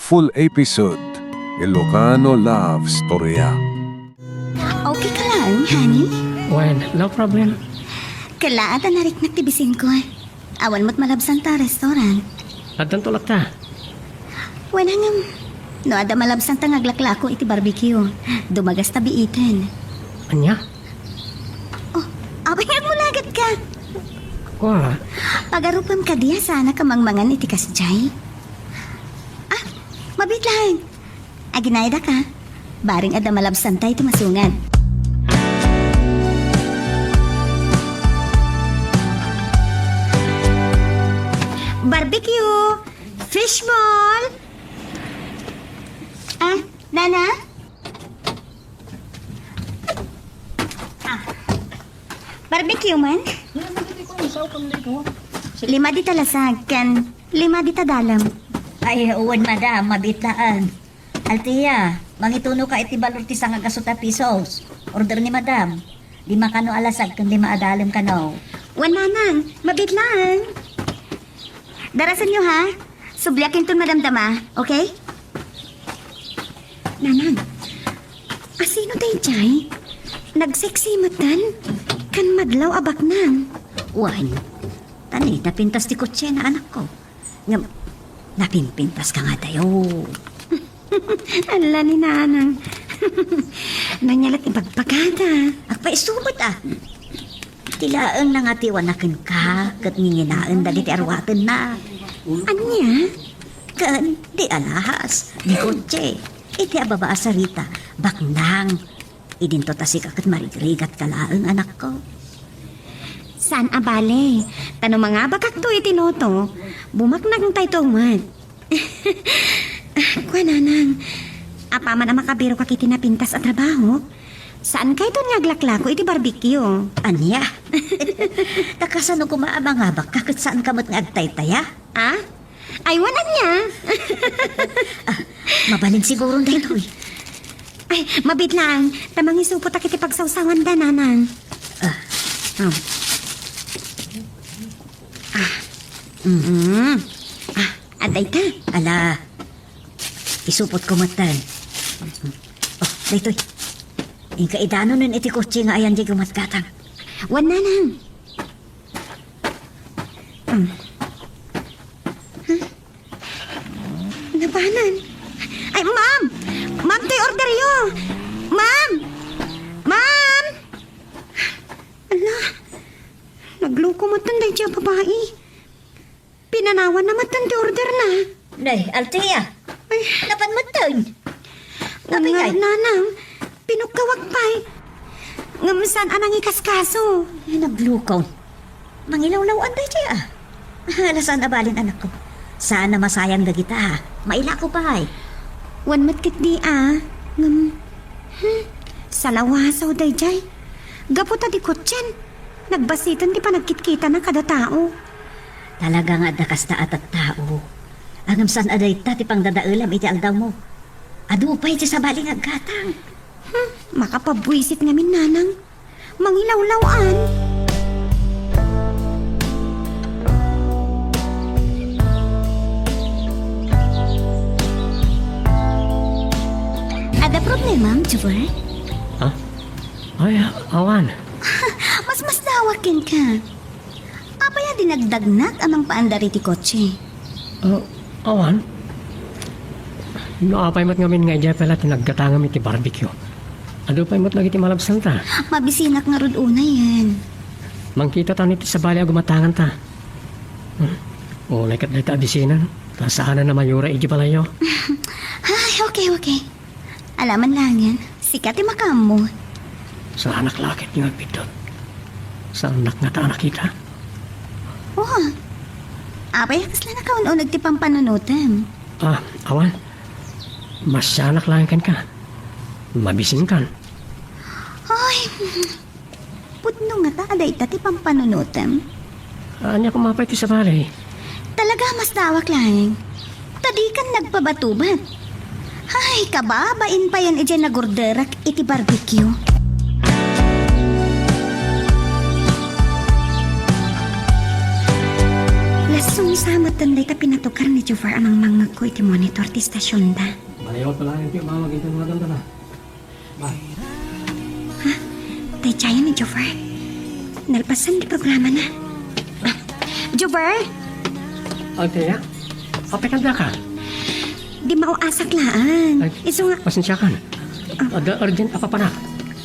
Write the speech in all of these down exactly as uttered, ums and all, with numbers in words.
Full episode, Ilocano Love Storya. Okay ka laeng, honey? Well, no problem. Kalaat a nariknak ti bisinko. Awan met malabsanta a restaurant. Addanto latta. Wen, ngem, no adda malabsanta nga aglaklako iti barbecue, dumagasta biiten. Ania? Oh, apay nga agmulagat ka? Kua. Pagarupem kadi a saanak a mangmangan iti kasdiay? Ah, mabiit laeng. Aginayda ka. Bareng adda malabsanta iti masungan. Barbecue! Fishball! Ah, Nana? Ah. Barbecue man? Lima dita lasag, ken lima dita dalem. Ay, wen, madam, mabiit laeng. Althea, mangituno ka iti balor ti sangagasu ta pesos. Order ni madam. Lima kano a lasag ken lima a dalem kano. Wen, nanang, mabiit laeng. Darasenyo, ha? Subliak inton madamdama, okay? Nanang, asino daydiay? Nagseksi metten? Ken madlaw a baknang. Wen, ta napintas ti kotsena, anakko. Ngem, napimpintas ka nga dayo. Ala ni nanang. Ania laeng ti ibagbagada? Agpaisumet a. Ti laeng nangatiwana kenka ket nginginaen dagiti aruatenna. Ania? Ken di alahas, di kotse. Iti ababa a sarita, baknang. Idinto ta sika ket marigrigat ka laeng, anakko. Saan a bale. Ta no mangabakakto iti loto, bumaknangtayto met. Ah, kua, nanang, apaman a makabirokak iti napintas a trabaho, saankayton nga aglaklako iti barbecue. Ania? Ta kasano koma a mangabakka ket saanka met nga agtaytaya? Ah? Ay, wen, ania? Ah, mabalin siguron daytoy. Ay, mabiit laeng, ta mangisupot iti pagsawsawanda, nanang. Ah. Oh. Ah. Mm. Ah, adda ita. Ala, isupotko metten. Oh, daytoy. Inka idanon iti kotse nga ayan diay gumatgatang. Wen, nanang. Hmm. Huh? Napanan. Ay, ma'am! Ma'am, toy orderyo! Ma'am! Ma'am! Ala, nagloko metten daydiay a babai. Pinanawanna metten ti orderna. Nay, Althea. Ay. Napan metten. Apay ngay? Nanang, pinukkawak pay. Ngem saan a nangikaskaso. Ay, nagloko. Mangilawlaw-an daydiay a. Ala, saan a balin, anakko. Saan a masayang dagita. Mailako pay. Wen met ketdi a. Ngem, hmm, salawasaw daydiay. Gapu ta di kotsen, nagbasiten ti panagkitkitana kada tao. Talaga nga adda kasta a tattao. Ngem saan a dayta ti pangdadaelam iti aldawmo. Adu pay ti sabali nga aggatang. Hmm, makapabuisit ngamin, nanang. Mangilawlaw-an. Adda problemam, Jubert? Ha? Ay, awan. Mas masdawak kenka. Apay a dinagdagnak a mangpaandar iti kotse? Ah, awan. No apay met ngamin nga idiay pay la ti naggatangam iti barbecue, adu pay met dagiti malabsanta. Mabisinak ngarud unayen. Mangkitatan iti sabali a gumatanganta. Hmm. Unay ket dayta a bisinan, ta saanen a mayura idiay balayyo. Ay, okay, okay. Ala man laengen, sika ti makaammo. Saanak la ket nga agbiddut. Saannak ngata a nakita. Oh, apay a kasla nakaun-uneg ti pampanunotem? Ah, awan. Masianak laeng kenka. Mabisinkan. Ay, pudno ngata a dayta ti pampanunotem? Ania koma pay ti sabali? Talaga, masdawak laeng. Ta dikan nagpabatubat. Ay, kababain payen idiay nagorderak iti barbecue. Sumsamat dayta pinatukar ni Jover a mangmangngegko iti monitor ti istasionda. Malay ko laeng ti umawag iti mga dandana. Ba? Ha? Daydiay ni Jover. Nalpasan ti programana. Ah, Jover? Althea? Apay kanda ka? Di mauasak laeng. Ay, isu nga. Pasensya ka. Ah. Adda urgent a papanak.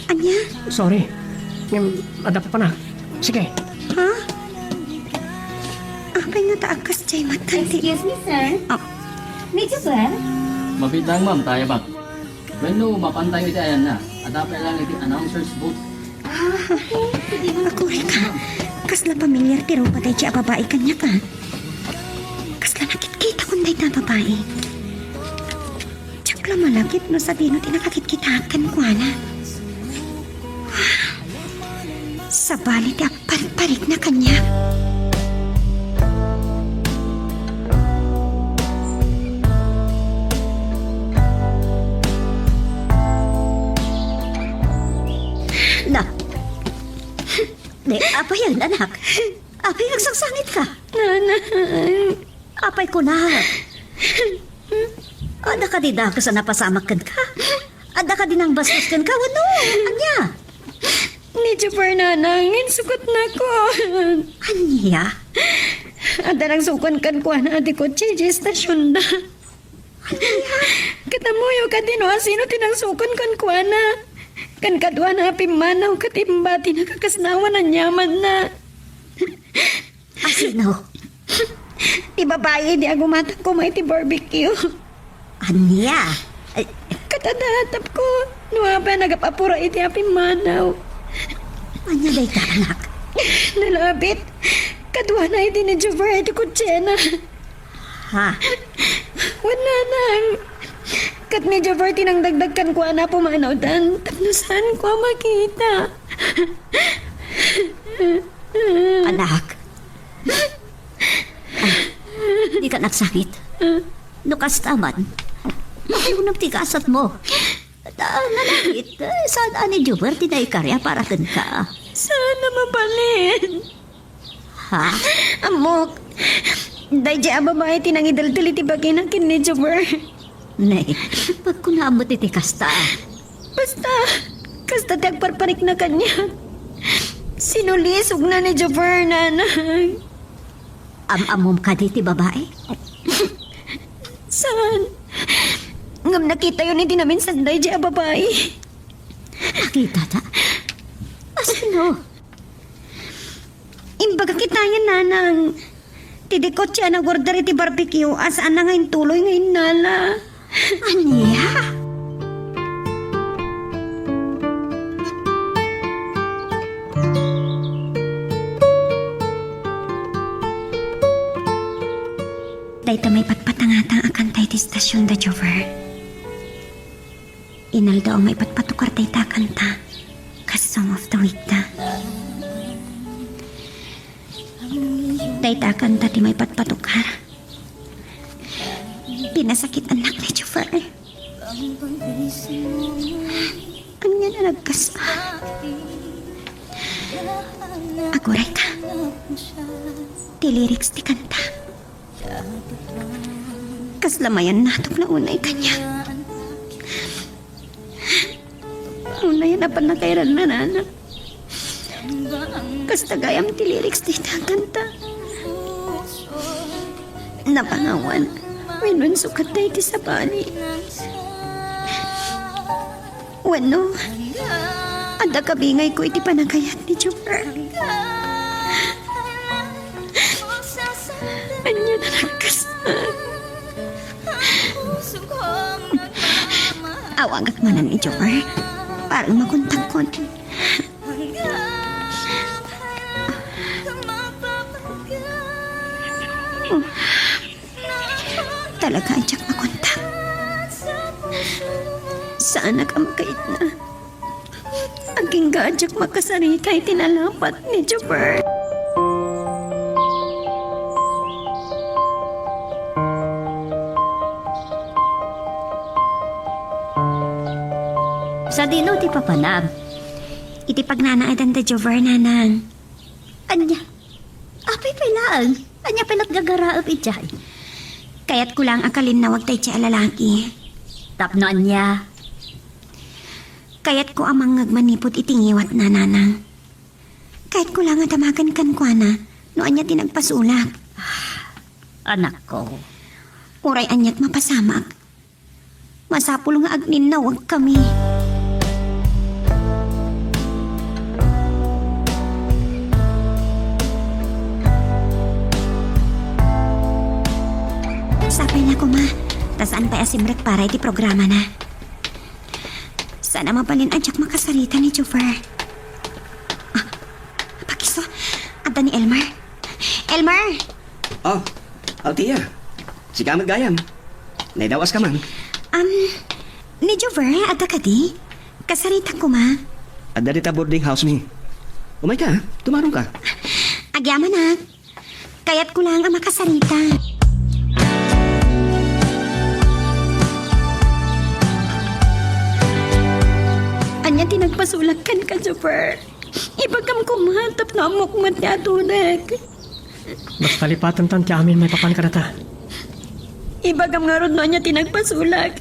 Ania? Sorry. Ngem, adda papanak. Sige. Ha? Apay nga ta agkas jay matan ti... Excuse me, sir. Ah. Ni Jover? Mabiit laeng, ma'am, ta ayabak. Wenno, mapantayo iti ayanna. Adda pay laeng iti announcer's booth. Ah, okay. Sige, ma'am. Agurayka. Kasla pamilyar ti rupa daydiay a babai kaniak, a. Kasla nakitkitakon dayta a babai. Diak la malagip no sadino ti nakakitkitaak kenkuana. Sabali ti agparparigna kaniak. Na. Ne, apay, anak? Apay, agsangsangitka? Nanang. Apay, kunak? Adda kadi dakes a napasamak kenka? Adda kadi nangbastos kenka wenno? Ania? Ni Jover, nanang, insukatnakon. Ania? Adda nangsukon kenkuana ti kotse idiay istasionda. Ania? Ket ammoyo kadi no asino ti nangsukon kenkuana. Ken kaduana a pimmanaw ket imbatina kakasnawan aniamanna. Asino? Ti babai idi agumatang koma iti barbecue. Ania? Ay. Ket adda atapko, no apay a nagap-apura iti a pimmanaw. Ania dayta, anak? Nalabit. Kaduana idi ni Jover iti kotsena. Ha? Wen, nanang. Ket ni Jover ti nangdagdag kenkuana a pumanawdan tapno saanko a makita. Anak. Ah, dika agsangit. No kasta man, makiunam ti gasatmo. Ta, nalabit, saan a ni Jover ti naikaria para kenka? Saan a mabalin? Ha? Ammok, daydiay a babai ti nangideltel iti bagina ken ni Jover. Nay, pagkunam met iti kasta. Basta, kasta ti agparparikna kaniak. Sinulisogna ni Jover, nanang. Am-ammom kadi ti babai? Saan? Ngem nakitayon iti naminsan daydiay a babai. Nakitata? Asino? Imbagak itayen, nanang. Ti di kotse a nag-order iti barbecue a saanna nga intuloy nga innala. Ania? Dayta maipatpatangata a kanta iti istasionda, Jover. Inaldaw a maipatpatukar dayta a kanta kas Song of the Week da. Dayta a kanta ti maipatpatukar. Pinasakitannak ni Jover. Ania a nagkasa? Agurayka. Ti lyrics ti kanta. Kasla mayannatok la unay kaniak. Unay a pannakairanna, nanang. Kasta gayam ti lyrics dita kanta. Napangawan wenno insukatta iti sabali. Wenno, adda kabingayko iti panagayat ni Jover. Ania a nagkasa? Awagak manen ni Jover para makontagkon. Talaga a diak makontak. Saanak a makaitna. Agingga a diak makasarita iti nalapat ni Jover. Sadino ti papanam? Iti pagnanaedan da Jover, nanang. Ania? Apay pay laeng? Ania pay la't gagaraep idiay? Kayatko laeng a kalinnawag daydiay a lalaki. Tapno ania? Kayatko a mangngeg manipud iti ngiwatna, Nanang. Kayatko laeng a damagen kenkuana no ania ti nagpasulak. Anakko. Uray aniat mapasamak. Masapul nga agninnawagkami. Sapay na koma, ta saan pay a simrek para iti programana. Saan a mabalin a diak makasarita ni Jover. Ah, pakiso, adda ni Elmer. Elmer! Oh, Althea. Sika met gayam. Naidawaska man. Am, ni Jover, adda kadi? Kasarita koma. Adda dita boarding house mi. Umayka, tumarongka. Agyamanak. Kayatko laeng a makasarita. Ania ti nagpasulak kenka, Jover? Ibagam koma tapno ammok met ti aturek. Basta lipatentan ti amin maipapan kadata. Ibagam ngarud no ania ti nagpasulak,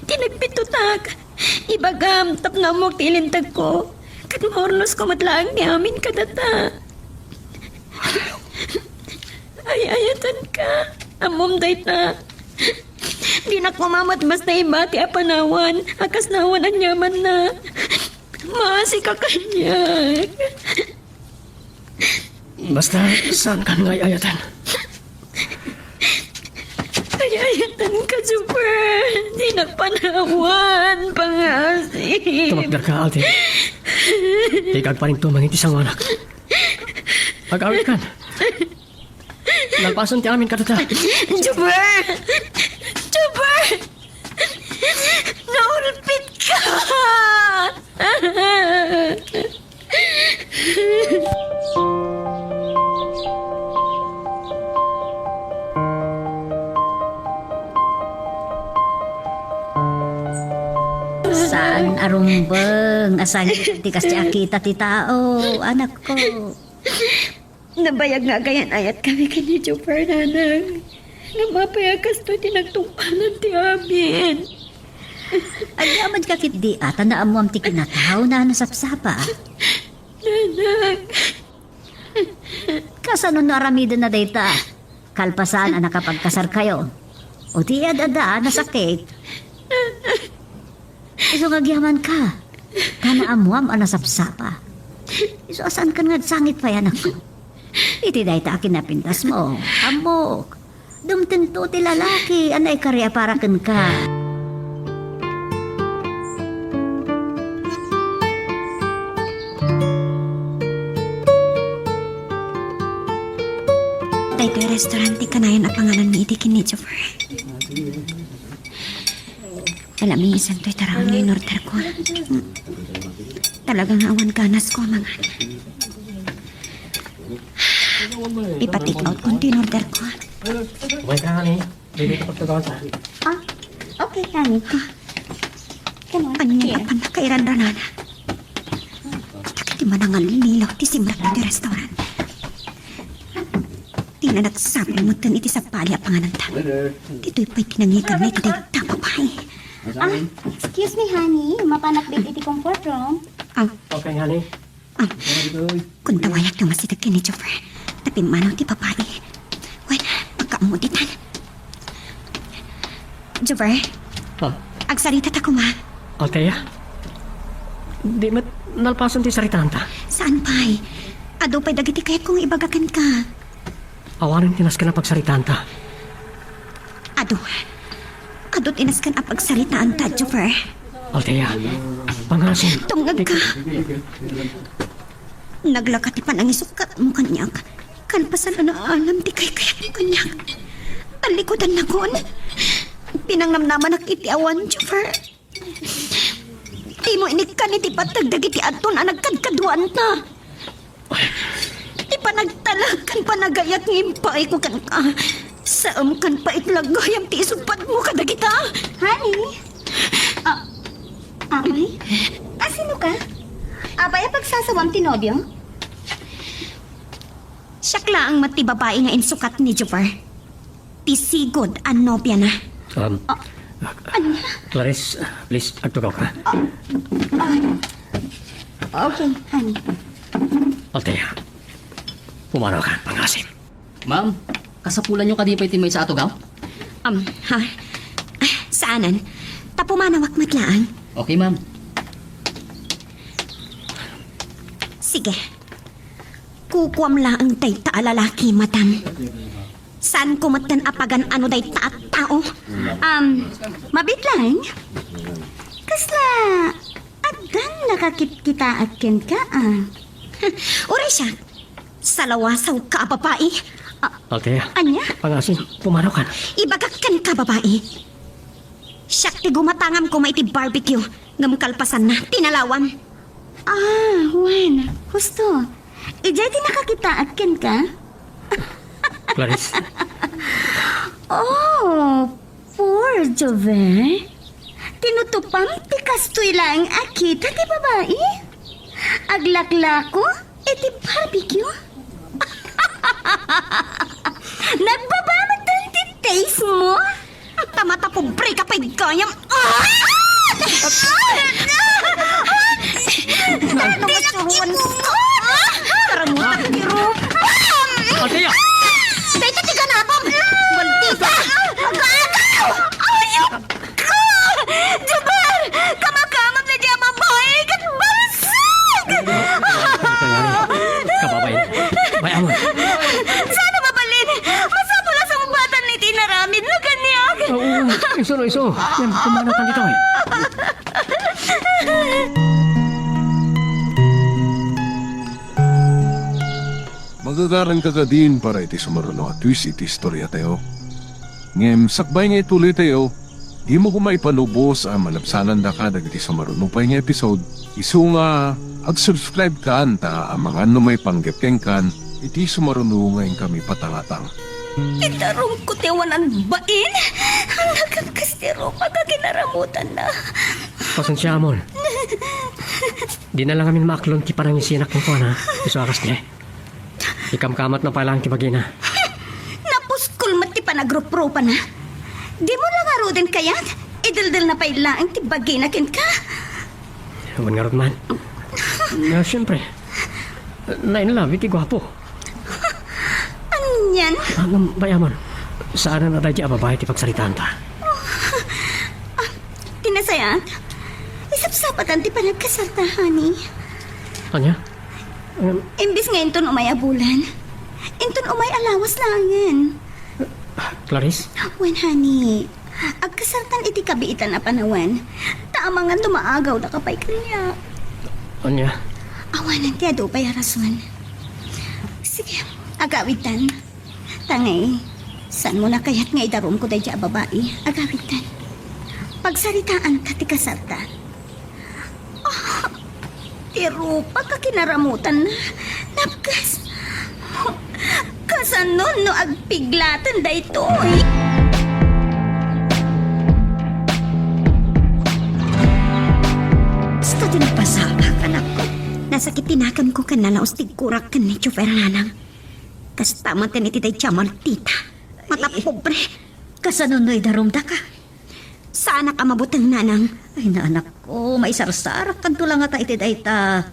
ti nagpitutak. Ibagam tapno ammok ti ilintegko. Ket maurnosko met laeng ti amin kadata. Ay-ayatenka. Ammom dayta. Dinak koma met basta ibati a panawan a kasla awan aniamanna. Maasika kaniak. Basta, saankan nga ay-ayaten. Ay-ayatenka, Jover. Dinak panawan, pangngaasim. Tumakderka, Althea. Dika agparintumeng iti sangoanak. Agawidkan. Nalpasen ti amin kadata. Jover! Jover! Naulpitka! Saan a rumbeng a sangit ti kasdi a kita ti tao, anakko. Nabayag nga agayat-ayatkami ken ni Jover, Nanang. Ngem apay a kastoy ti nagtungpalan ti amin? Agyamatka ketdi a ta naammoam ti kinatao a nasapsapa. Nanang. Kasano no aramidenna dayta? Kalpasan a nakapagkasarkayo. O ti ad-adda a nasakit? Isu nga agyamanka, ta naammoam a nasapsapa. Isu a saankan nga agsangit pay, anakko. Iti dayta a kinapintasmo, ammok. Dumtengto ti lalaki a naikari a para kenka. Daytoy restaurant ti kanayon a pangananmi idi ken ni Jover. Alamisanto iti raon nga in-orderko. Talaga nga awan ganasko a mangan. Ipa-take outkon ti in-orderko. Wait, honey. Dito ka pagkagawa sa akin. Ah, okay, honey. Come on. Ania a pannakairanranana? Dagiti manangallilaw ti simrek iti restaurant. Dina nagsapul metten iti sabali a pangananta. Ditoy pay ti nangiganna iti dayta a babai. Ah, excuse me, honey. Mapanak dito iti comfort room. Ah. Okay, honey. Ah, kunta, wayat nga masideg ken ni Jover. Ta pimmanaw ti babai. Wen, pagkaammo ditan. Jover? Ah? Agsarita ta koma. Althea? Di met nalpasen ti saritaanta? Saan pay? Adu pay dagiti kayatko nga ibaga kenka. Awanen ti nasken a pagsaritaanta. Adu. Adu ti nasken a pagsaritaanta, Jover. Althea, pangasim. Tumngegka. Naglaka ti panangisukatmo kaniak. Kalpasan a naalam ti kaykayatmo kaniak. Tallikudannakon. Pinangnamnamanak iti awan, Jover. Dimo inikkan iti pateg dagiti adton a nagkadkaduanta. Ti panagtalek ken panagayat nga impaayko kenka. Saemkan pay iti lagayam ti isuppadmo kadagita. Honey? Ah, ah, ay? Ah, sino ka? Apay a pagsasawam ti nobiom? Siak Laeng met ti babai nga insukat ni Jubert. Ti sigud a nobiana. Um, Ah, ania? Clarice, please, agtugaw ka. Ah, ah, okay, honey. Althea, pumanaw ka, pangasim. Ma'am, kasapulanyo kadi pay ti maysa a tugaw? Um, ha? Ah, saanen. Ta pumanawak met laeng. Okay, ma'am. Sige. Kukuam laeng dayta a lalaki, madam. Saanko metten a pagan-ano dayta a tao. Um, mabiit laeng? Kasla addan nakakitkitaak kenka, a? Uray siak. Salawasawka a babai. Ah, Althea, ania? Pangasim, pumanaw ka. Ibagak kenka, babai. Siak ti gumatangam koma iti barbecue, ngem kalpasanna, tinalawam. Ah, wen, husto. Idiay ti nakakitaak kenka? Clarice. Oh, poor Jover. Tinutupam ti kastoy laeng a kita ti babai? Aglaklako iti barbecue? Nagbaba met ti taste mo? Ta mata pobre ka pay gayam. Ah! Ano nga suruan ko? Karamutan ti rupa. Althea! Dayta ti ganapam! Bandita! Agaagaw! Ayok! Jubert! Kamakamam na di a babai ket balsag! Kababain. Bay-amon. Saan a mabalin? Masapul a sungbatan iti inaramidna kaniak. Oo, isu, isu. Yan, pumanaw ka ditoy. Magagaran ka kadin para iti sumaruno a twist iti istoriatayo. Ngem sakbay nga ituloytayo, dimo koma ipalubos a malabsanandaka dagiti sumaruno pay nga episode. Isu nga, ag-subscribe kan ta amangan no maipanggep kenkan iti sumaruno nga inkami patangatang. Idarumko ti awanan bain. Nagkaskas ti rupa nga kinaramutanna. Pasensiamon. Dina la ngamin maaklon ti panangisinak kenkuana. Isu a kasdi. Ikamkamatna pay laeng ti bagina. Napuskol met ti panagruprupana. Dimo la ngaruden kayat, ideldelna pay laeng ti bagina kenka. Wen ngarud man. Na, siyempre. Na-in love iti guapo. Anian? Ah, ngem, bay-amon. Saanen a daydi a babai ti pagsaritaanta. Ah, ti nasayaat, isapsapatan ti panagkasarta, honey. Ania? Ngem, imbes nga inton umay a bulan, inton umay a lawas laengen. Clarice? Wen, honey. Agkasartan iti kabiitan a panawen. Ta amangan no maagawdaka pay kaniak. Ania? Awanen ti adu pay a rason. Sige, agawidtan. Ta ngay, saanmo a kayat nga idarumko daydi a babai? Agawidtan. Pagsaritaanta ti kasarta. Ah, ti rupa nga kinaramutanna. Napkas. Kasano no agpiglaten daytoy? Basta ti napasamak, anakko. Nasakit ti nakemko ken nalaus ti gurak ken ni Chofera, nanang. Kasta manen iti daydi a Martita. Mata pobre. Kasano no idarumdaka? Saanak a mabuteng, nanang. Ay, anakko, maisarsarakkanto la ngata iti dayta.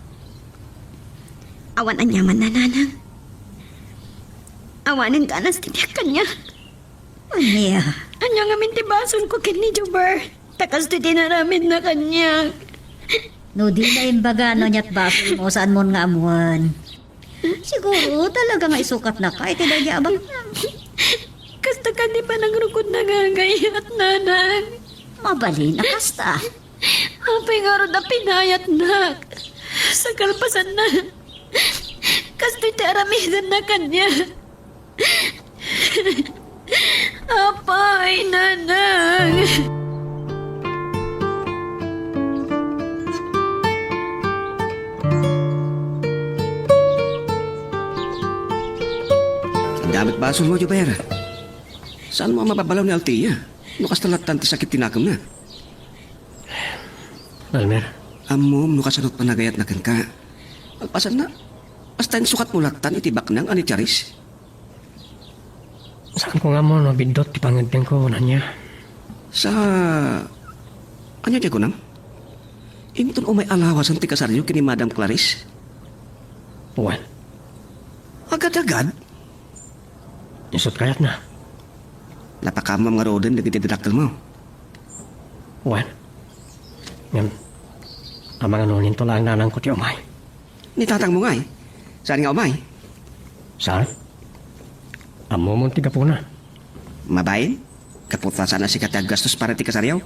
Awan aniamanna, nanang. Awanen ganas ti biag kaniak. Ania? Ania ngamin ti basolko ken ni Jubert? Ta kastoy ti inaramidna kaniak. No dina imbaga no aniat basolmo, saanmon nga ammoen. Siguro, talaga nga isukatnaka iti daydi a baknang. Kasta kadi panagrukodna nga agayat, nanang. Mabalin a kasta. Apay ngarud a pinayatnak? Sa kalpasanna, kastoy ti aramidenna kaniak. Apay, nanang! Ania met basolmo, Jubert? Saanmo a mababalaw ni Althea no kasta lattan ti sakit ti nakemna? Elmer. Ammom no kasano ti panagayatna kenka. Kalpasanna, kasta insukatmo lattan iti baknang a ni Charis. Saanko nga ammo no biddut ti pangngeddengko, Nania. Sa, ania ti kunam? Inton umay a lawasen ti kasaryo ken ni Madam Clarice? Wen. Agad-agad? Isut' kayatna. Napakaammoam ngaruden dagiti dakkelmo. Wen. Ngem, amangan no inton laeng nanangko ti umay. Ni tatangmo ngay? Saan nga umay? Saan? Ammomon ti gapuna. Mabain? Gapu ta saan a sika ti aggastos para ti kasaryo?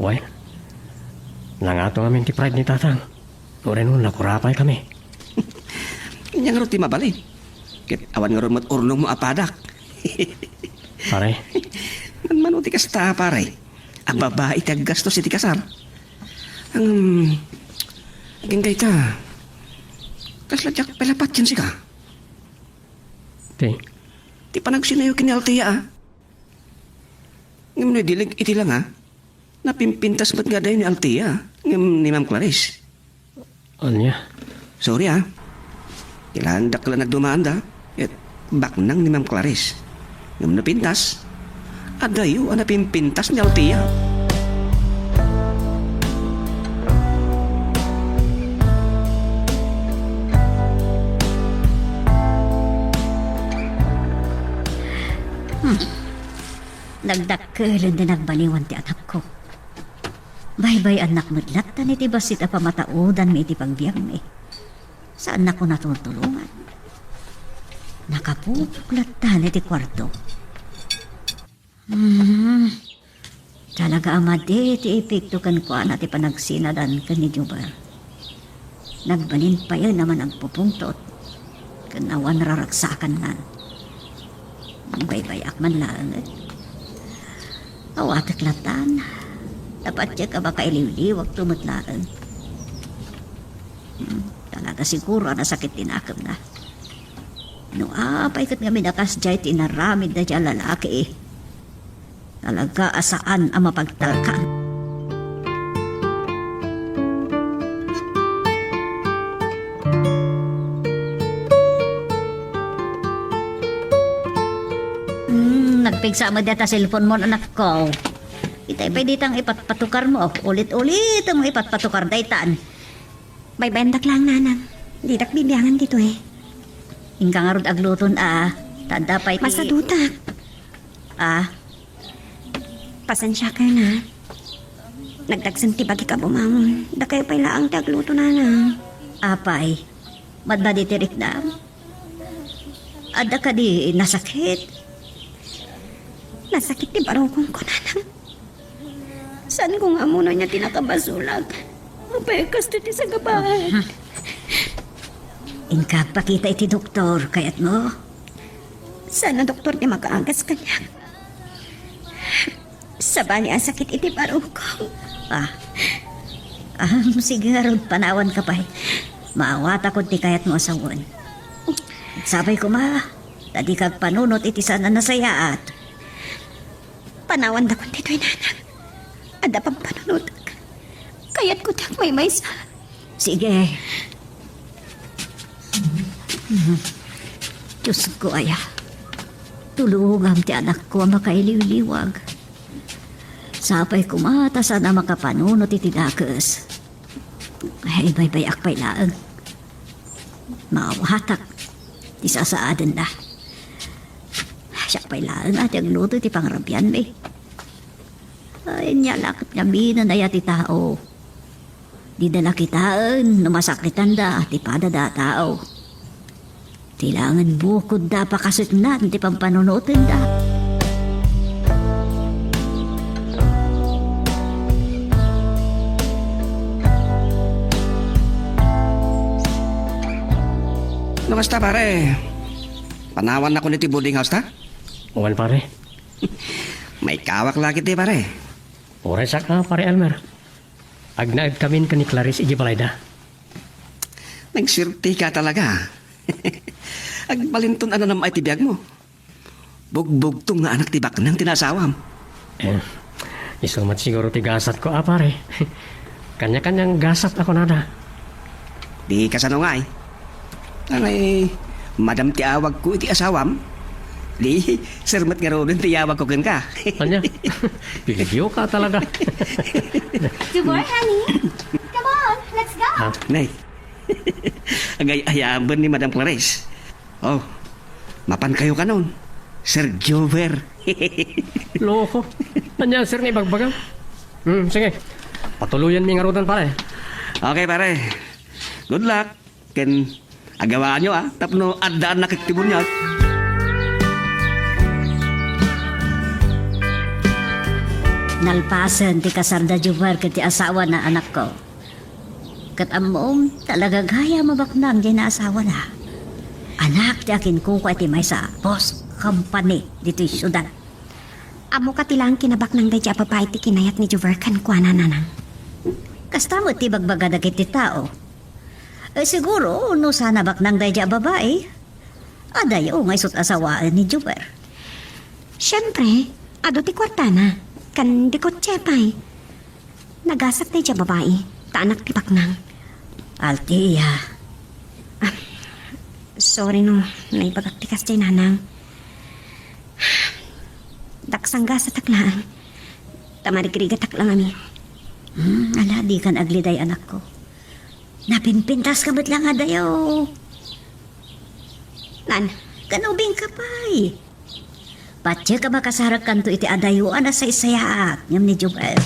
Wen. Nangato ngamin ti pride ni tatang. Uray no, nakurapay kami. Ania ngarud ti mabalin? Ket awan ngarud met urnongmo a padak. Pare. Manmano ti kasta, pare? A babai ti aggastos iti kasar. Ngem, agingga ita, kasla diak pay la patien sika. Ti? Ti panagsinayo ken ni Althea, a. Ngem no idileg iti langa, napimpintas met nga adayo ni Althea, ngem ni Ma'am Clarice. Ania? Sorry, a. Kailangan dakkel a nagdumaanda. Ket baknang ni Ma'am Clarice. Ngem napintas. Adayo a napimpintas ni Althea. Hmm. Nagdakkelen ti nagbaliwan ti anakko. Baybay-annak met lattan iti bassit a pamataodanmi iti pagbiagmi. Saannak a natultulongan. Nakapupok lattan iti kuarto. Hmm. Talaga a madi ti epekto kenkuana ti panagsinadan ken ni Jubal. Nagbalin payen a managpupungtot ken awan raragsakannan. Nagbaybay-ak man laeng. Awatek lattan. Napattiek a makailiwliwagto met laeng. Hmm, talaga siguro a nasakit ti nakemna. No apay ket ngamin a kasdiay ti inaramid daydiay a lalaki, talaga a saan a mapagtalkan. Hmm, nagpigsa met dayta cellphone mo, anakko. Itay pay ditang ipatpatukar mo. Ulit-ulit mo ipatpatukar daytan. Baybayandak laeng, nanang. Didak bibiangan ditoy. Inka ngarud agluton a. Ta adda pay ti... Masadutak. Ah. Pasensiakan a. Nagdagsen ti bagik a bumangon. Dakayo pay laeng ti agluto, nanang. Apay, madmadi ti riknam? Adda kadi nasakit? Nasakit ti barukongko, nanang. Saanko nga ammo no ania ti nakabasolak. Apay, kastoy ti sagabaek. Inka agpakita iti doktor, kayatmo? Saan a doktor ti makaagas kaniak? Sabali a sakit iti barukong. Ah. Ah, sige ngarud, panawanka pay. Maawatakon ti kayatmo a sawen. Sapay koma, ta dika agpanunot iti saan a nasayaat. Panawandakon ditoy, nanang. Adda pampanunotek. Kayatko ti agmaymaysa. Sige. Diosko aya, tulongam ti anakko a makailiwliwag. Sapay koma ta saan a makapanunot iti dakes. Ay, baybay-ak pay laeng. Maawatak ti sasaadenna. Siak pay laeng a ti agluto iti pangrabianmi. Ay, ania la ket ngamin aya ti tao? Dida la kitaen no masakitanda ti padada a tao. Kailangan bukodda a pakasutnan ti pampanunotenda. No kasta, pare, panawannakon iti boarding house ta? Wen, pare. Maikawak la ketdi, pare. Uray saka, Pare Elmer. Agnaed kamin ken ni Clarice idiay balayda. Nagsuerteka talaga. Agbalinton a nanam-ay ti biagmo. Bugbugtong nga anak ti baknang ti naasawam. Eh, isu met siguro ti gasatko a, pare. Kanya-kanyang gasat a kunada. Di kasano ngay? Angay, madam ti awagko iti asawam? Di, sir met ngaruden ti iyawagko kenka. Ania? Pilibyo ka talaga. Jubor, honey. Come on, let's go. Ah, nay. Agay-ayaben ni Madam Clarice. Oh, mapankayo kanon, Sir Jover. Loko. Ania, sir, nga ibagbaga? Hmm, sige. Patuloyan mi ngaruden, pare. Okay, pare. Good luck. Ken agawaanyo, ah, tapno addaan nakiktibunyag. Nalpasen ti kasarda Jubal ken ti asawana, anakko. Ket ammom, talaga gayam a baknang diay naasawana. Anak ti akinkukua iti maysa a boss company ditoy siudad. Ammoka ti laeng kinabaknang daydiay a babai ti kinayat ni Jover kenkuana, nanang. Kasta met ti ibagbaga dagiti tao. Eh, siguro, no saan a baknang daydiay a babai, adayo nga isu ti asawaen ni Jover. Siempre, adu ti kuartana, ken di kotse pay. Nagasak daydiay a babai, ta anak ti baknang. Althea. Ah, sorry no, naibagak ti kasdiay, nanang. Daksanggasatak laeng. Ta marigrigatak la ngamin. Hmm, ala, dikan agliday, anakko. Napinpintaska met la nga adayo. Nan, ken ubingka pay. Patiek a makasarekkanto iti adayo a nasaysayaat ngem ni Joel.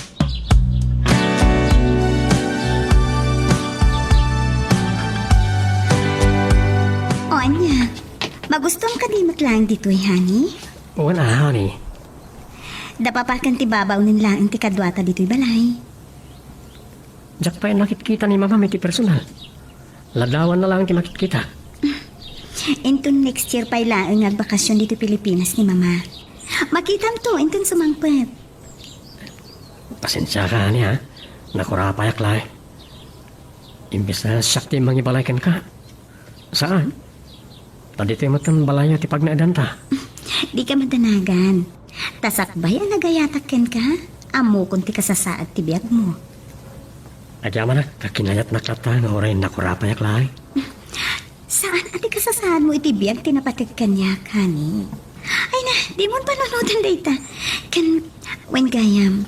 O ania, magustuam kadi met laeng ditoy, honey? Wen a, honey. Dapapaken ti babaonen laeng ti kaduata ditoy balay. Diak pay nakitkita ni Mamam iti personal. Ladawanna laeng ti makitkita. Inton next year pay laeng nga agbakasyon ditoy Pilipinas ni Mama. Makitamto inton sumangpet. Pasensiaka, honey, ha? Nakurapayak laeng. Imbes a siak ti mangibalay kenka. Saan? Ta ditoy met ti balayyo ti pagnaedanta. Dika madanagan. Ta sakbay a nagayatak kenka, ammokon ti kasasaad ti biagmo. Agyamanak ta kinayatnak latta nga uray nakurapayak laeng. Saan a ti kasasaadmo iti biag ti napatek kaniak, honey. Ay na, dimon panunoten dayta. Ken, wen gayam,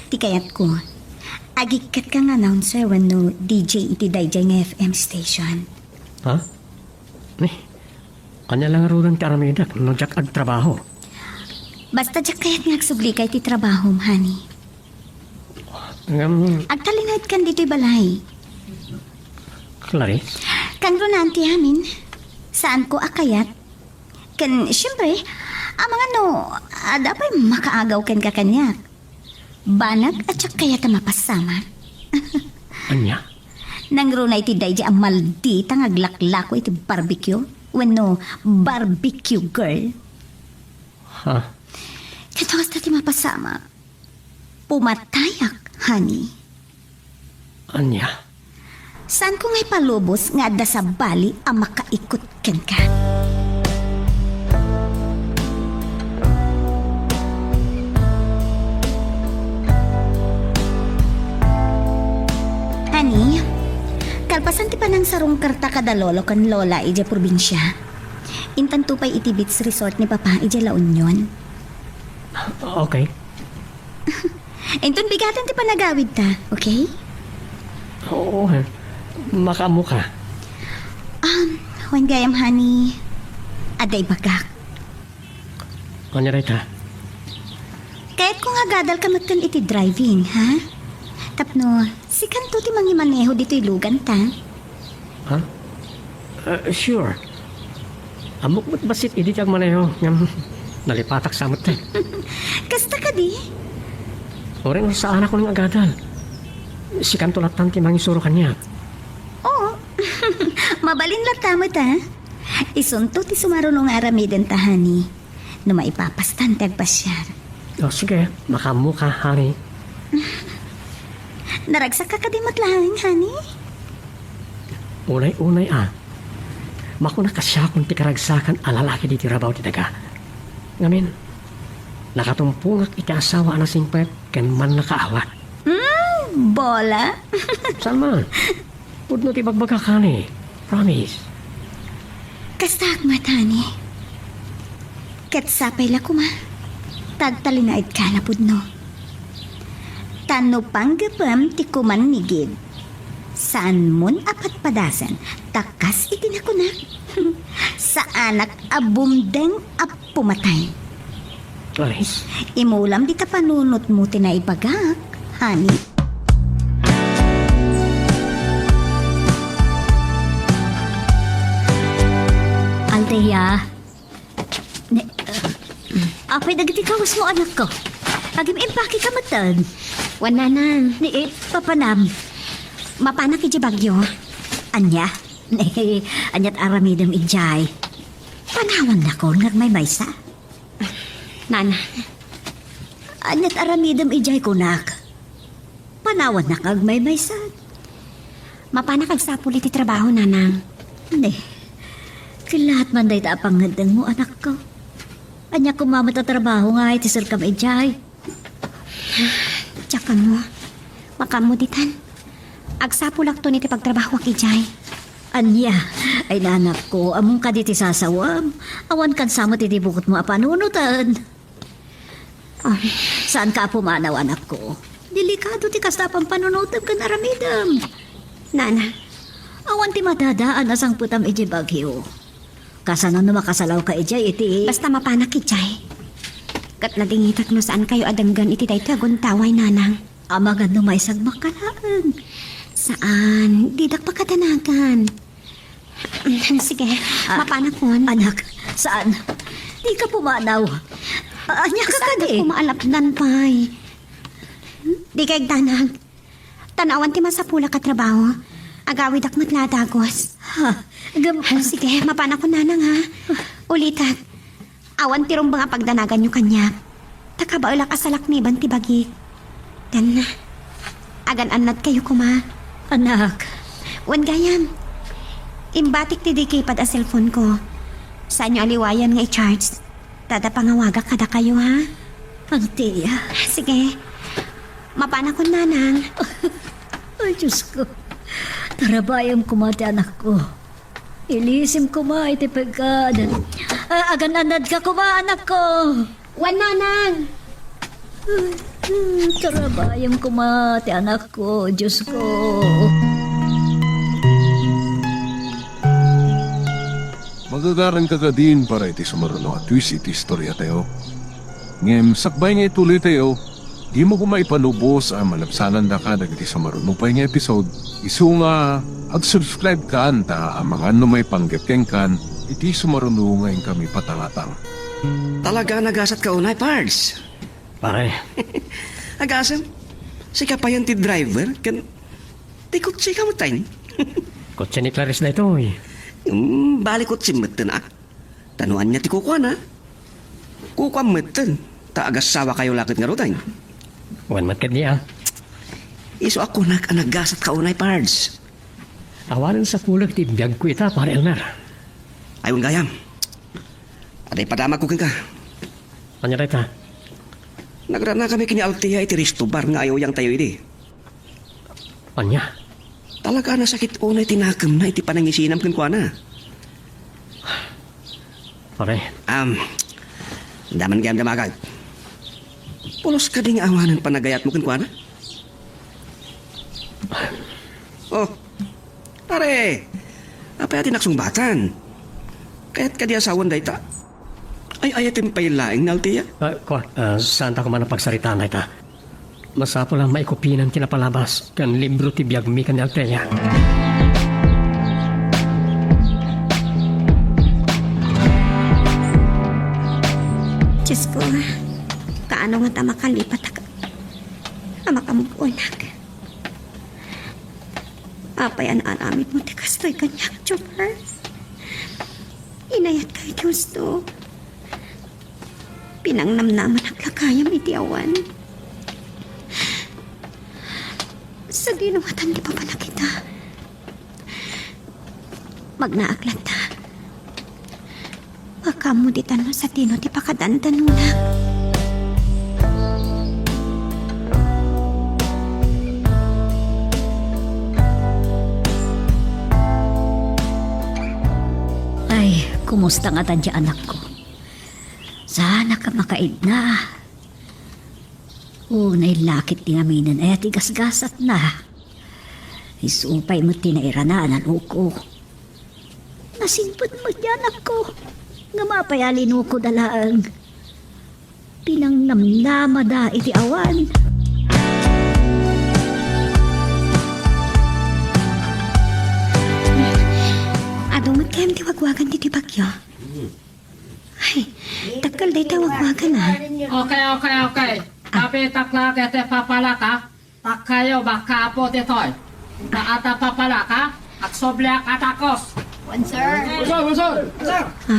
ti kayatko, agikkatka nga announcer wenno D J iti daydiay nga F M station. Ha? Ni, ania la ngaruden ti aramidek no diak agtrabaho? Basta diak kayat nga agsubli ka iti trabahom, honey. Ngem, agtalinaedkan ditoy balay. Clarice? Kangrunaan ti amin. Saanko a kayat. Ken, siyempre, amangan no, adda pay makaagaw kenka kaniak. Banag a diak kayat a mapasamak. Ania? Nangruna iti daydiay a maldita nga aglaklako iti barbecue wenno barbecue girl. Ha? Ket no kasta ti mapasamak, pumatayak, honey. Ania? Saanko nga ipalubos nga adda sabali a makaikut kenka. Honey, kalpasan ti panangsarungkarta kada lolo ken lola idiay probinsia, intanto pay iti beach resort ni Papa idiay La Union. Okay. Inton bigaten ti panagawidta, okay? Oo, eh. Makaammoka. Um, wen gayam, honey, adda ibagak. Ania dayta? Kayatko nga agadalka metten iti driving, ha? Tapno, sikanto ti mangimaneho ditoy luganta. Ha? Ah, sure. Ammok met bassit idi ti agmaneho, ngem nalipatak sa met. Kasta kadi? Uray no saanakon nga agadal. Sikanto lattan ti mangisuro kaniak. Oo. Mabalin latta met, ha? Isunto ti sumaruno nga aramidenta, honey. No maipapastan ti agpasiar. O, sige, makaammoka, honey. Naragsakka kadi met laeng, honey? Unay-unay a, makunak a siakon ti karagsakan a lalaki ditoy rabaw ti daga. Ngamin, nakatumpongak iti asawa a nasingpet ken mannakaawat. Mm, bola. Saan man? Pudno ti ibagbagak, honey. Promise. Kastaak met, honey. Ket sapay la koma, tagtalinaedka a pudno. Ta no panggepem ti kumannigid, saanmon a padpadasen, ta kas iti nakunak, saanak a bumdeng a pumatay. Ay. Imulam dita panunotmo ti naibagak, honey. Althea, ne, apay dagiti kawesmo, anakko? Agim-impakeka metten. Wen, nanang. Ni, eh, papanam. Mapanak idiay Baguio. Ania? Ne, aniat aramidem idiay? Panawannakon nga agmaymaysa. Nana. Aniat aramidem idiay kunak? Panawannak nga agmaymaysa. Mapanak agsapul iti trabaho, nanang. Ne, kellaat man dayta a pangngeddengmo, anakko. Ania koma met a trabaho nga iti serkam idiay? Diak ammo. Makaammo ditan. Agsapulakton iti pagtrabahoak idiay. Ania? Ay, nanakko, ammom kadi ti sasawam? Awan kansa met iti bukotmo a panunoten. Ah. Saanka a pumanaw, anakko? Delikado ti kasta a pampanunotem ken aramidem. Nana. Awan ti madadaan a sangpetam idiay Baguio. Kasano no makasalawka idiay iti... Basta mapanak idiay. Ket nadingitak no saankayo a denggen iti daytoy a guntaway, nanang. Amangan no maisagmakka laeng. Saan, didak pakadanagan. Sige, ah, mapanakon. Anak, saan? Dika pumanaw. Ah, ania ka kadi? Saan ko maalapdan pay? Dika agdanag. Tan awan ti masapulak a trabaho. Agawidak met la a dagus. Ha? Gam- Sige, mapanakon, nanang, ha? Ulitak. Awan ti rumbeng a pagdanaganyo kaniak. Ta kabaelak a salakniban ti bagik. Tan, agan-annadkayo koma. Anak. Wen gayam. Imbatik ti di keypad a cellphone ko. Saanyo a liwayan nga i-charge. Ta adda pangawagak kadakayo, ha? Althea. Sige. Mapanakon, nanang. Ay, Diyos ko. Tarabayem koma ti anakko. Ilisim koma iti pekad. Ah, agan-annadka koma, anakko. Wen, nanang. Tarabayem koma ti anakko, Diyos ko. Magagaranka kadin para iti sumaruno a twist iti istoriatayo. Ngem sakbay nga ituloytayo, dimo koma ipalubos a malabsanandaka dagiti sumaruno pay nga episode, isu nga ag-subscribe kan ta amangan no maipanggep kenkan iti sumaruno nga inkami patangatang. Talaga a nagasatka unay, Pards. Pare. Agasem, sika payen ti driver ken ti kotseka metten. Kotse ni Clarice daytoy. Hmm, bali kotse metten, a. Ta no ania ti kukuana? Kukuam metten, ta agassawakayo la ket ngaruden. Wen met ketdi, a. Isu a kunak a nagasatka unay, Pards. Awanen sapulek ti biagko ita, Pare Elmer. Ay, wen gayam. Adda ipadamagko kenka. Ania dayta? Nagranakami ken ni Althea iti resto bar nga ay-uyangtayo idi. Ania? Talaga a nasakit unay ti nakemna iti panangisinam kenkuana. Pare. Am, daan gayam damagak. Pulos kadi nga awanen panagayatmo kenkuana? Oh, pare, apay a di naksungbatan? Kayat kadi a sawen dayta? Ay-ayatem pay laeng ni Althea? Ah, kua, ah, saanta koma a pagsaritaan dayta. Masapul a maikopinan ti napalabas ken libro ti biagmi ken ni Althea. Diyos ko, kaano ngata makalipatak a makamove-onak? Apay a naaramidmo ti kastoy kaniak, Jomar? Inayatka iti husto. Pinangnamnamanak la gayam iti awan. Sadino ngatan ti papanakita? Magnaak latta. Makaammo ditan no sadino ti pakadandanunak. Ay, kumusta ngatan ti anakko? Saanak a makaidna. Unay lakit ti ngaminen aya ti gasgasatna. Isu pay met ti nairanaan a loko. Nasingpet met ti anakko. Ngem apay a linukoda laeng? Pinangnamnamada iti awan. Adu met gayam ti wagwagan ditoy bagyo? Ay, dakkel dayta wagwagan, a. Okay, okay, okay. Kapitak la dayta papalak, a. Takkayo, makapo ditoy. Adda papalak, a. Agsubliak a takos. Wen, sir. Wen, sir, wen, sir. Sir. A?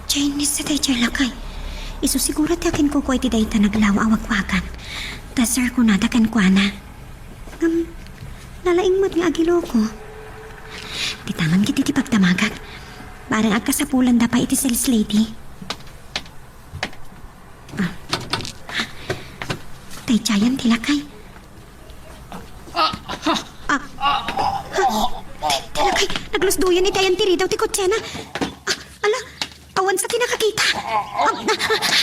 Chinese dayta lakay. Isu siguro ti aginkukua iti dayta naglawa a wagwagan. Ta sir kunada kenkuana. Ngem, nalaing met nga agiloko. Ditangan ketdi ti pagdamagak. Bareng agkasapulanda pay iti sales lady. A. Daydiayen ti lakay. A. Lakay, naglusdoyen iti ayan ti ridaw ti kotsena. A, ala, awan sa ti nakakita. A,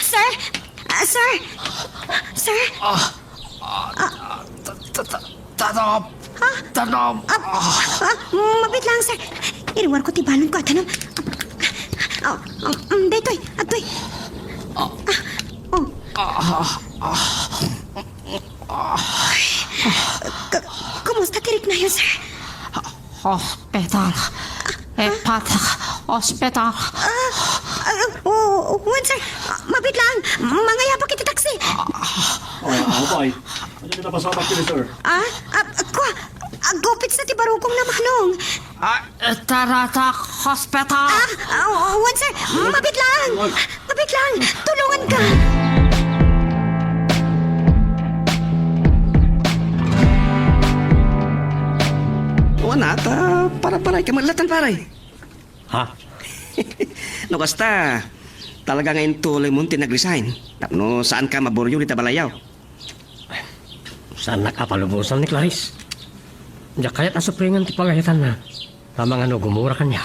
sir? A, sir? Sir? A, a, ta-, ta-, ta-, tanom. Ha? Tanom. A, a, mabit lang, sir. Iriwarko ti balonko a tanom. A, a, um, daytoy, adtoy. A, o. A, a, a. Ka-, kumusta ti riknayo, sir? Hospital. Ipatak. Hospital. A, a, o, wen, sir. A, mabit lang. Mangayapak iti taksi. A, apay. Ania ti napasamak kenni, sir? A, a, kua, aggupitna ti barukongna, manong. A, itaratak hospital. A, a, wen, sir. Mabit lang. Mabit lang. Tulonganka. Wen, a, ta, para-parayka met latta, pare. Ha? No kasta, talaga nga intuloymon ti nag-resign tapno saanka maburyo dita balayyo. Saannak a palubosan ni Clarice. Diak kayat a supringen ti pangayatanna. Amangan no gumura kaniak.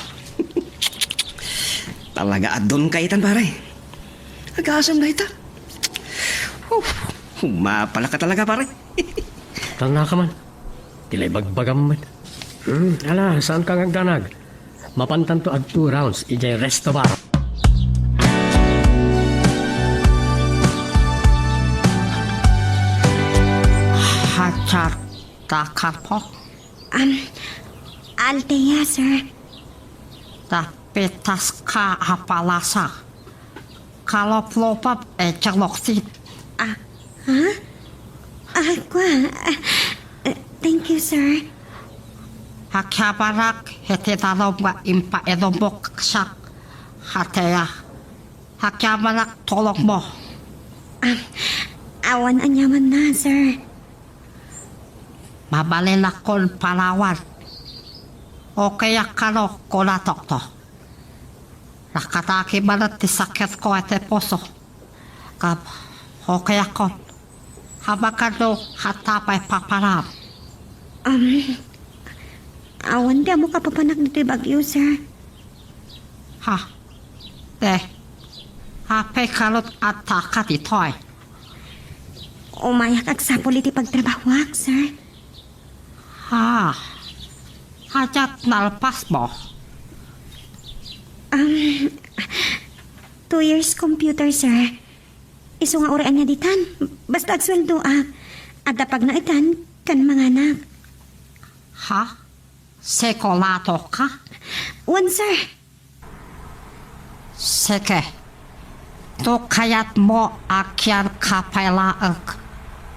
Talaga a don kaitan, pare. Agasem dayta. Uf, mapalaka talaga, pare. Talnaka man. Ti la ibagbagam met. Hmm, ala, saanka nga agdanag? Mapantanto ag two rounds idiay resto bar. Hajar da kapo? Um, Althea, sir. Dapitaska a palasa. Kaloplopap e jaloksit. A, ha? A, kua. A, a, thank you, sir. Agyamanak iti darum nga impairummok siak, Althea. Agyamanak tulongmo. A, awan aniamanna, sir. Mabalinakon panawan. Okayak kano, kuna doktor. Nakadakes manen ti sakitko iti puso. Ngem, okayakon. Amangan no adda pay papanam. Um, awan ti ammok a papanak ditoy bagyo, sir. Ha? Te, apay kano ti addaka ditoy? Umayak agsapul iti pagtrabahoak, sir. Ha? Ania ti nalpasmo? Um, two years computer, sir. Isu nga uray ania ditan, basta agsueldoak. Adda pagnaetan ken manganak. Ha? Siguradoka? Wen, sir. Sige. No kayatmo, agyanka pay laeng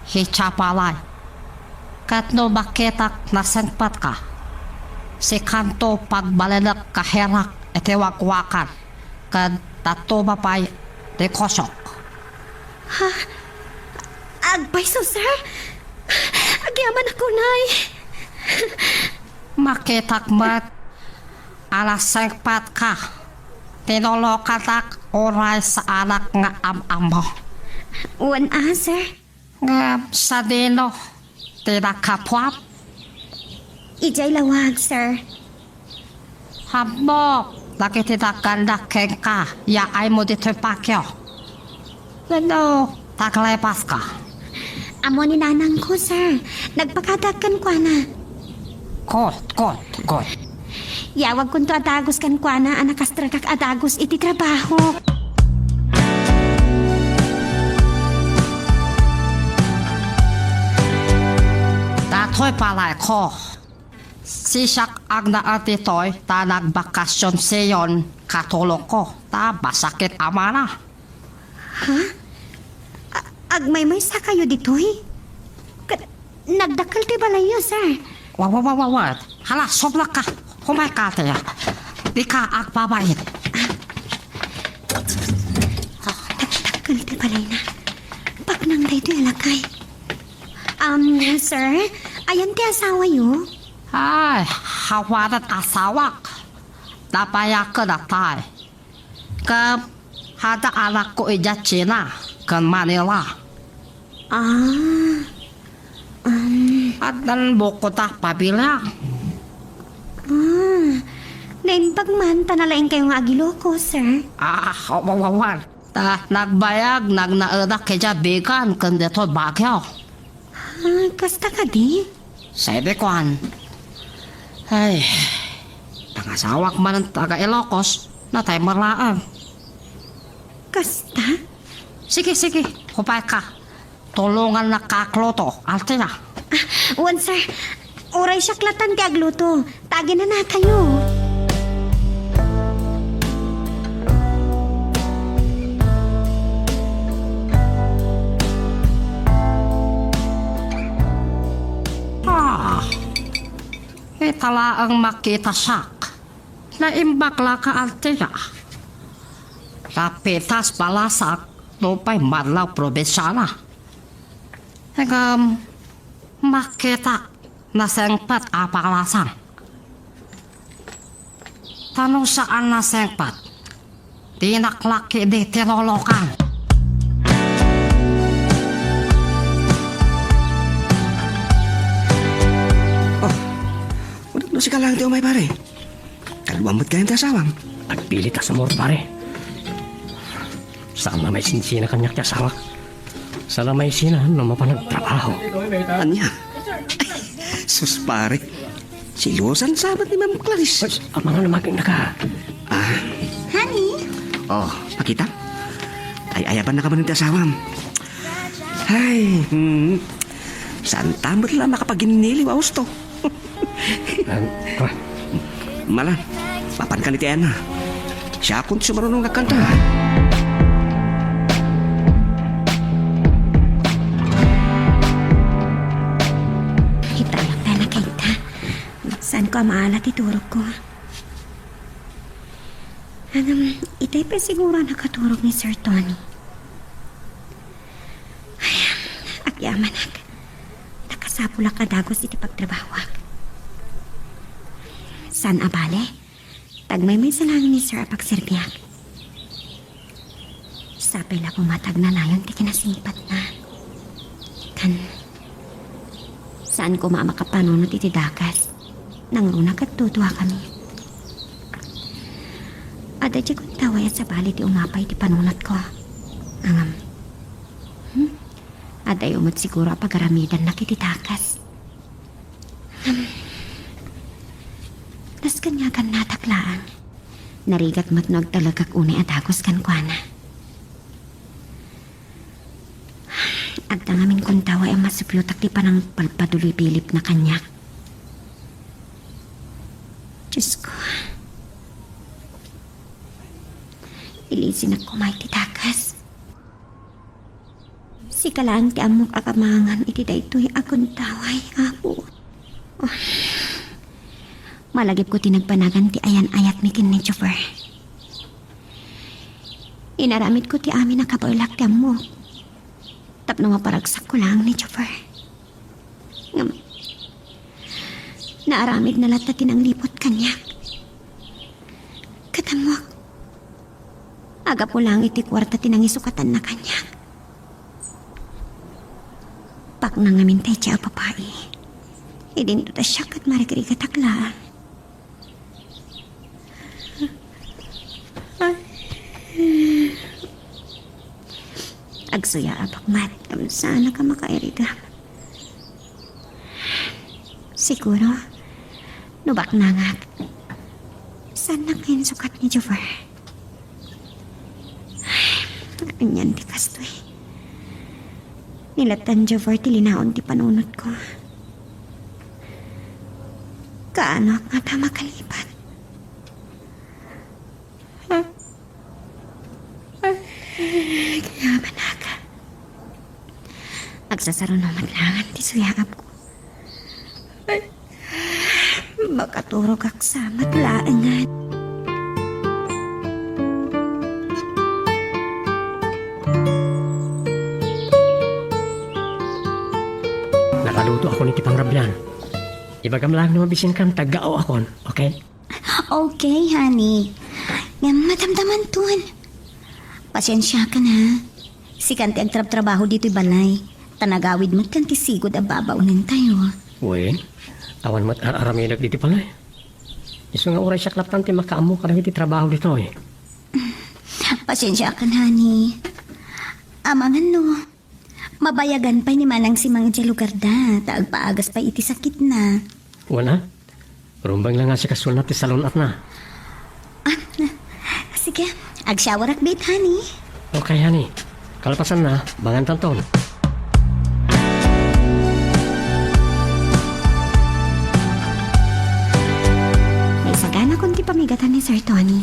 idiay balay. Ket no makitak nasengpetka, sikanto pagbalinek nga herak iti wagwagan ken dadduma pay negosiok. Ha? Agpayso, sir? Agyamanak unay. Makitak met a nasengpetka. Tinulokanak uray saanak nga am-ammo. Wen a, sir. Ngem sadino ti nakapuam? Idiay lawag, sir. Ammok, Dagiti dagganda kenka, yaaymo ditoy Baguio. Wenno, taglepaska? Ammo ni nanangko, sir. Nagpakadaak kenkuana. Good, good, good. Yawagkonto a dagus kenkuana a nakastragak a dagus iti trabaho. Datoy balayko. Siak agnaed ditoy ta nagbakasyon si Yon, katulongko, ta masakit a mano. Ha? A-, agmaymaysakayo ditoy? Ket nagdakkel ti balayyo, sir. Wa, wa, wa, wa, wa. Hala, sublak ka. Humayka, ate. Dika agbabain. Nagdakkel ti balayna. Paknang daytoy a lakay. Um, sir, ayan ti asawayo? Ay, awanan asawak. Nabayaken a tay. Ket adda anakko idiay China ken Manila. Ah, um. Addan bukod a pamilya. Ah, naimbag man ta nalaingkayo nga agiloko, sir. Ah, aw, aw, awan. Ta nagbayag, nagnaedak idiay Vigan ken ditoy Baguio. Ah, kasta kadi? Sebe kuan. Ay, pangasawak man taga Ilocos, natay met laeng. Kasta? Sige, sige, humayka. Tulongannaka agluto, Althea. Ah, wen, sir. Uray siak latta ti agluto. Ta aginanakayo. Ah, ita laeng makitasiak. Naimbag la ka, Althea. Napitas balasak nupay madlaw probinsiana. Ngem, makitak nasengpet a palasang. Ta no saan nasengpet, dinak la ketdi tinulukan. Oh, no sika laeng ti umay, pare. Kaduam met gayam ti asawam. Agpilit a sumurot, pare. Saan la maisinsina kaniak ti asawak. Saan la maisina no mapan agtrabaho. Ania? Ay, sus, pare. Silosan sa met ni Ma'am Clarice. Ay, amangan a makinnaka. Ah. Honey? Oh, makita? Ay-ayabannaka manen ti asawam. Ay, hmm. Saanta met la makapaginniliw a husto. Ah, ah. Malan, mapankan iti ayanna. Siakon ti sumarunong nga agkanta. Ita, ita, nakita. Saanko a maala ti turogko. Ngem, itay pay siguro a nakaturog ni Sir Tony. Ay, agyamanak. Nakasapulak a dagus iti pagtrabahoak. Saan a bale, tagmaymaysa laeng ni Sir a pagserbiak. Sapay la koma ta agnanayon ti kinasingpetna. Ken, saan koma a makapanunot iti dakes. Nangruna ket duduakami. Adda diay kuntaway a sabali ti umapay iti panunotko. Ngem, hmm? Addayo met siguro a pagaramidannak iti dakes. Ngem, nas kaniagannatak laeng. Narigat met no agtalekak unay a dagus kenkuana. Adda ngamin kuntaway a masupiotak ti panangpalpaduloy bilibna kaniak. Diosko, ilisinak koma iti dakes. Sika laeng ti ammok a kamangan iti daytoy a kuntaway, Apo. Malagipko ti nagbanagan ti ayan-ayatmi ken ni Joffer. Inaramidko ti amin a kabaelak ti ammok tapno maparagsakko laeng ni Joffer. Ngem, naaramidna latta ti nangliput kaniak. Ket ammok, agapu laeng iti kuarta ti nangisukatanna kaniak. Paknang ngamin daydiay a babai. Idinto ta siak ket marigrigatak laeng. Agsuyaabak met, ngem saanak a makairigam. Siguro, no baknangak, saannak nga insukat ni Jover. Anian ti kastoy? Ni lattan Jover ti linaon ti panunotko. Kaanoak ngata makalipat? Kayamanak. Agsasaruno met laeng ti suyaabko. Makaturogak sa met laengen. Nakalutoakon iti pangrabian. Ibagam laeng no mabisinkan, taggaoakon, okay? Okay, honey. Ngem madamdamanton. Pasiensiakan, ha? Sikan ti agtrabtrabaho ditoy balay. Ta nagawid met kan ti sigud a babaonentayo. Wen, awan met ar-aramidek ditoy balay. Isu nga uray siak latta ti makaammo kadagiti trabaho ditoy. Pasiensiakan, honey. Amangan no mabayagan pay ni Manang Simang idiay lugarda, ta agpaagas pay iti sakitna. Wen a, rumbeng la nga sikasoenna ti salun-atna. Ah, sige. Agshowerak met, honey. Okay, honey. Kalpasanna, bangantanton. Naisaganakon ti pamigatan ni Sir Tony.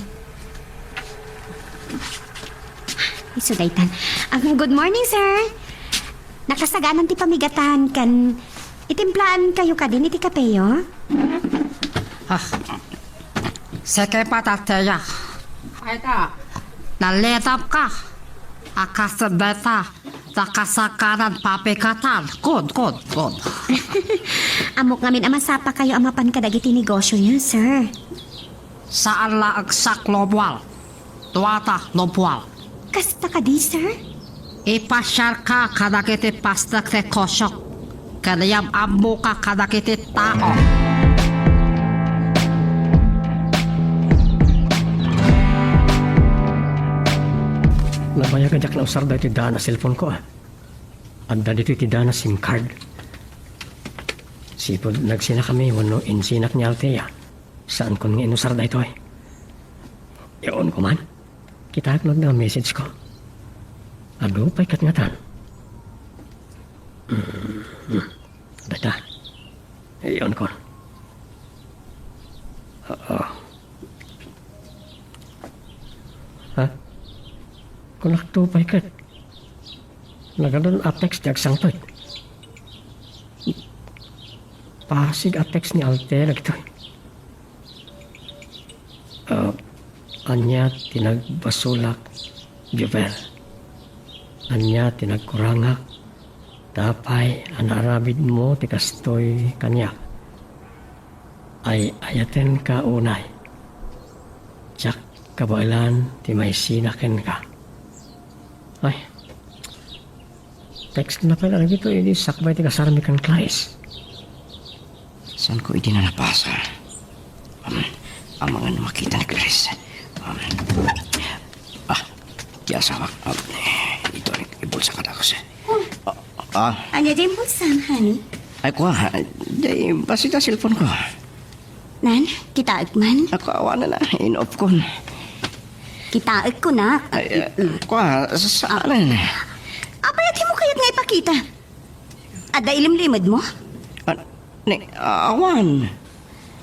Isu daytan. Ah, good morning, sir. Nakasaganan ti pamigatan ken itimplaankayo kadin iti kapeyo? Ah, sika pay, Tia. Ay ka. Nalidamka. A kas dayta, nakasaganan pamigatan. Good, good, good. Ammok ngamin a masapakayo a mapan kadagiti negosioyo, sir. Saan la agsak no bual. Duata no bual. Kasta kadi, sir? Ipasiarka kadagiti pasnek ti negosiok, ken yam-ammoka kadagiti tao. Nabayag a diak nausar daytoy daan a cellphone ko, ah. Adda ditoy ti daan a SIM card. Sipud nagsinakami wenno insinak ni Althea. Saankon nga inusar daytoy. Yaonko man. Kitaek no adda message ko. Adu pay ket ngatan. Hmm. Dayta. Yaonkon. Oo. Ha? Kunakto pay ket. Nagadan a text ti agsangpet. Pasig a text ni Althea dagitoy. Ah, ania ti nagbasolak, Jovel? Ania ti nagkurangak? Apay a naaramidmo ti kastoy kaniak. Ay-ayatenka unay. Diak kabaelan ti maisina kenka. Ay, text na pala dagitoy idi sakbay ti kasarmi ken Clarice. Saanko idi nalabasa? Um, amangan makita ni Clarice. Um, ah, ti asawak. Um, ito, ibulsa ka daw. Ah, ah. Ania diay bulsam, honey? Ay, kua, diay bassit a cellphone ko. Nan, kitaek man? Ako, awanan na, in-off kon. Kitaek ko, nak. Ay, eh, kua, sa-, saan? Apay a dimo kayat nga ipakita? Adda ilimlimedmo? Ah, ni, awan.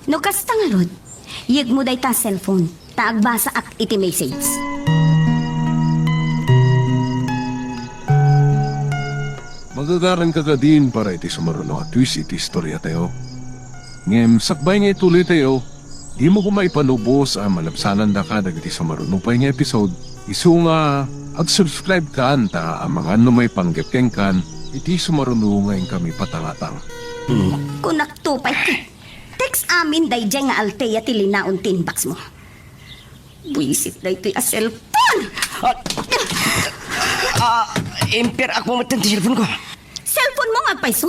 No kasta ngarud, yegmo dayta cellphone, ta agbasaak iti message. Magagaranka kadin para iti sumaruno a twist iti istoriatayo. Ngem sakbay nga ituloytayo, dimo koma ipanubos a malabsanandaka dagiti sumaruno pay nga episode, isu nga ag-subscribe kan ta amangan no maipanggep kenkan iti sumaruno nga inkami patangatang. Kunakto pay ket, text amin daydiay nga Althea ti linaon ti inbox mo. Buisit daytoy a cellphone! Ah, ah, impier-ak mo met ti cellphone ko. Cellphone mo nga agpayso?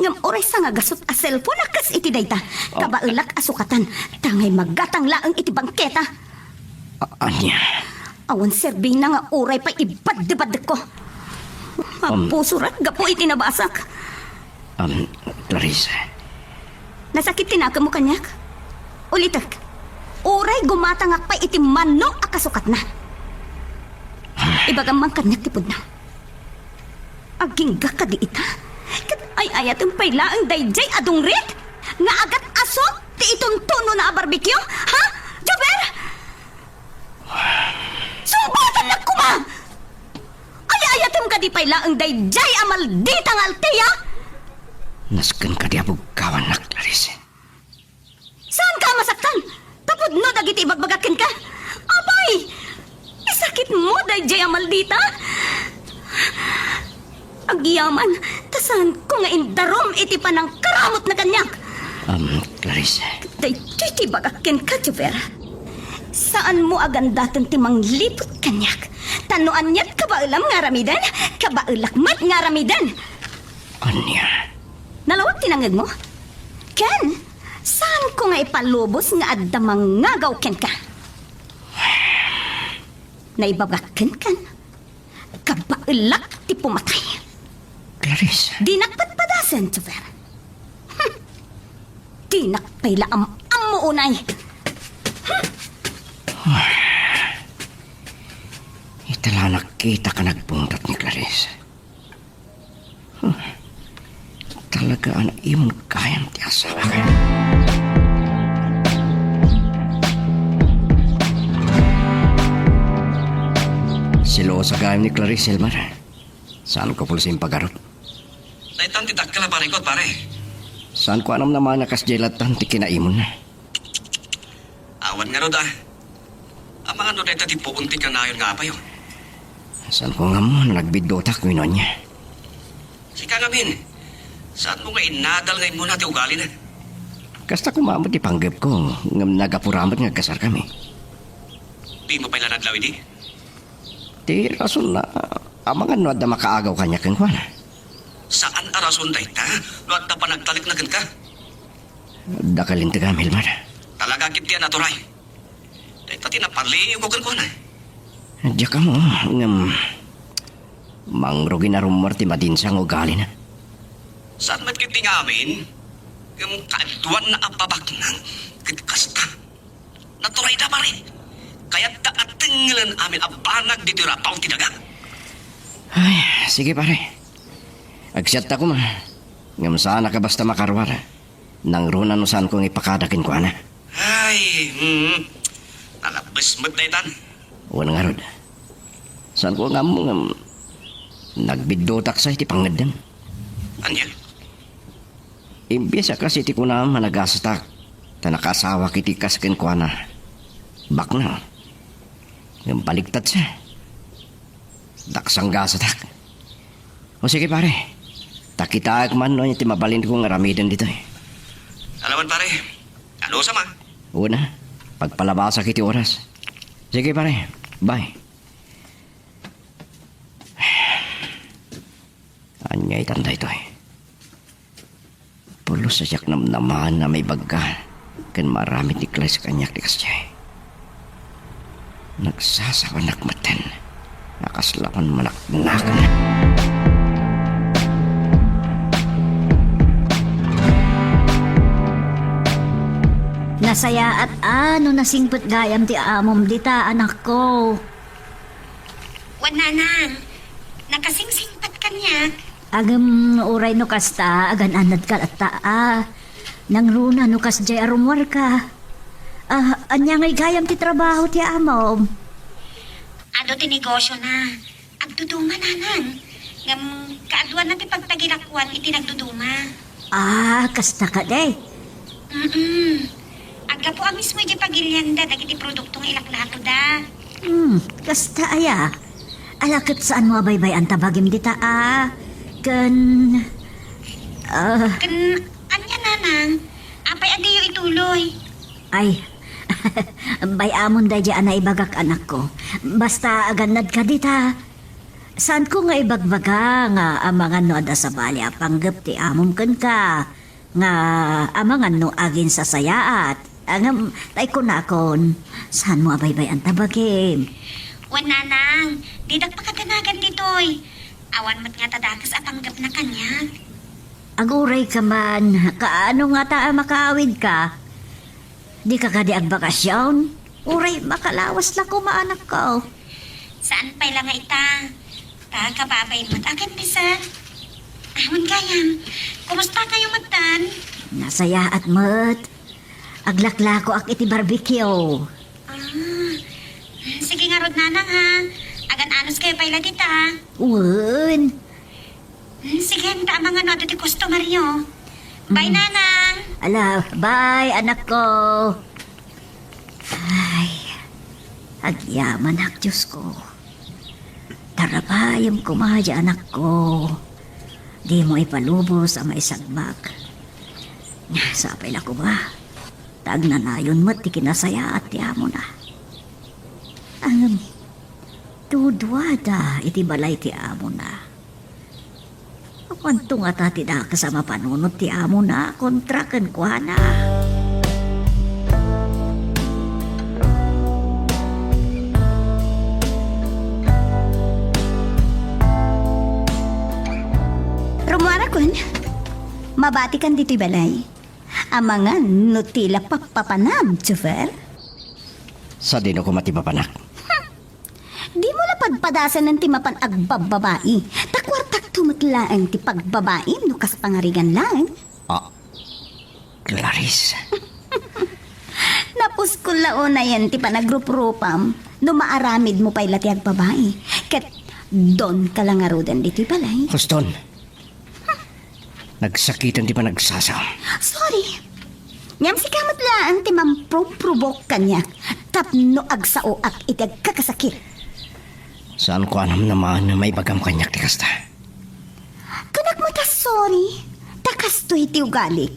Ngem uray sangagasut a cellphone a kas iti dayta. Ah. Kabaelak a sukatan, ta ngay magatang laeng iti bangketa. A-, ania? Awan serbina nga uray pay ibaddebaddekko. Mapusorak gapu iti nabasak. Um, Clarice. Nasakit ti nakemmo kaniak? Ulitek, uray gumatangak pay iti mano a kasukatna. Ibagam man kaniak ti pudno. Agingga kadi ita? Ket ay-ayatem pay laeng daydiay a dungrit nga agat-asut ti ituntunona a barbecue? Ha? Jover! Sungbatannak koma! Ay-ayatem kadi pay laeng daydiay a maldita nga altea? Nasken kadi a buggawannak, Clarice. Saanka a masaktan? Ta pudno dagiti ibagbagak kenka. Apay! Isakitmo daydiay a maldita? Agyaman, ta saanko nga indarum iti panangkaramutna kaniak. Um, Clarice. Daytoy ti ibagak kenka, Jover. Saanmo a gandaten ti mangliput kaniak. Ta no aniat kabaelam nga aramiden, kabaelak met nga aramiden. Ania? Nalawag ti nangngegmo? Ken, saanko nga ipalubos nga adda mangngagaw kenka. Naibagak kenkan, kabaelak ti pumatay. Clarice. Dinak padpadasen, Jover. Hmm. Dinak pay la am-ammo unay. Hmm. Ita la nakkitak a nagbungtot ni Clarice. Huh. Talaga a naimon gayam ti asawak. Selosa gayam ni Clarice, Elmar. Saanko pulsin pagarut. Daytan ti dakkel a parikut, pare. Saanko a namnama a kasdiay lattan ti kinaimonna. Awan ngarud a. Amangan no dayta ti puon ti kanayon nga apayo. Saanko nga ammo no nagbiddutak wenno ania. Sika ngamin, saanmo nga innadal nga immuna ti ugalina? Kasta koma met ti panggepko, ngem nagapura met nga agkasarkami. Dimo pay la nadlaw idi? Ti rasonna, amangan no adda makaagaw kaniak kenkuana. Saan a rason dayta no adda panagtalekna kenka? Dakkel integam, Elmar. Talaga ketdi a naturay. Dayta ti napaliiwko kenkuana. Diak ammo, ngem mangrugi a rummuar ti madinsa nga ugalina. Saan met ketdi nga amin, ngem kaaduanna a pabaknang ket kasta. Naturayda, pare. Kayatda a tengngelen amin a banag ditoy rabaw ti daga. Ay, sige, pare. Agsiatta koma. Ngem saanak a basta makaruar. Nangruna no saanko nga ipakada kenkuana. Ay, hmm. Nalabbes met daytan. Wen ngarud. Saanko nga ammo ngem nagbiddutak sa iti pangngeddeng. Ania? Imbes a kas iti kunam a nagasatak, ta nakaasawak iti kas kenkuana. Baknang. Ngem baligtad sa. Daksang gasatak. O sige, pare. Ta kitaek man no iti mabalinko nga aramiden ditoy. Alawan, pare. Ano sama? Una, pagpalabasak iti oras. Sige, pare. Bye. Ania itan daytoy? Pulos a siak namnamaen a maibagga ken maaramid ni Clarice kaniak ti kasdiay. Nagsasawanak metten a kasla manaknakna. Nasayaat a no nasingpet gayam ti amom dita, anakko. Wen nanang, nakasingsingpet kaniak. Agem, uray no kasta, agan-anadka latta a. Nangruna no kasdiay a rummuarka. Ah, ania ngay gayam ti trabaho ti amom? Adu ti negosiona. Agduduma, nanang. Ngem kaaduanna ti pagtagilakuan iti nagduduma. Ah, kasta kadi? Mm-mm. Aggapu a mismo idiay pagilianda dagiti produkto nga ilaklatoda. Hmm, kasta aya. Ala ket saanmo a baybay-an ta bagim dita a. Ken, ah, Ken ania, nanang? Apay a diyo ituloy? Ay, bay-amon daydiay a naibagak, anakko. Basta agannadka dita. Saanko nga ibagbaga nga amangan no adda sabali a panggep ti amom kenka, nga amangan no aginsasayaat. Ngem, tay kunakon, saanmo a baybay-an ta bagim? Wen, nanang, didak pakadanagan ditoy. Awan met ngata dakes a panggepna kaniak. Aguray ka man, kaano ngata a makaawidka? Dika kadi agbakasyon? Uray makalawas la koma, anakko. Saan pay la nga ita? Ta kababay met a ken bisan. Awan gayam, kumusta kayo metten? Nasayaat met. Aglaklakoak iti barbecue. Ah, sige ngarud, nanang, ha? Agan-anos kayo pay la dita. Wen. Hmm, sige, ta amangan no adu ti customer yo. Bye, Hmm. Nanang. Ala, bye, anakko. Ay, agyamanak, Diosko. Tarabayem koma, anakko. Dimo ipalubos a maisagmak. Sapay la koma. Ta agnanayon met ti kinasayaat ti amona. Ngem, duduada iti balay ti amona. Awanto ngata ti dakes a mapanunot ti amona kontra kenkuana. Rummuarakon, mabatikan ditoy balay. Amangan no ti la pappapanam, chauffeur? Sadino koma ti papanak? Dimo la padpadasanen ti mapan agbabbabai. Ta kuartakto met laeng ti pagbabaim no kas pangarigan laeng. Ah, Clarice. Napuskol la unayen ti panagruprupam no maaramidmo pay la ti agbabai. Ket donka la ngaruden ditoy balay. Huston. Nagsakiten ti panagsasam. Sorry. Ngem sika met laeng ti mampruprovok kaniak tapno agsaoak iti agkakasakit. Saan ko a namnamaen a maibagam kaniak ti kasta. Kunak met a sorry, ta kastoy ti ugalik.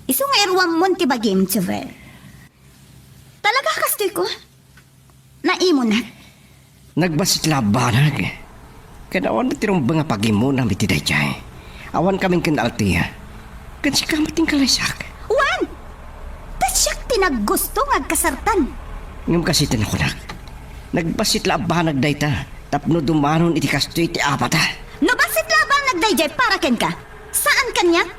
Isu nga iruammon ti bagim, chauffeur. Talaga kastoy ko? Naimunak? Nagbassit la a banag. Ken awan met ti rumbeng a pagimunam iti daydiay. Awan kamin ken Althea. Ken sika met ti inkalaysak. Wen! Ta siak ti naggusto nga agkasartan. Ngem kastoy ti nakunak. Nagbassit la a banag dayta tapno dumanon iti kastoy ti apata. No bassit la a banag daydiay para kenka, saan kaniak?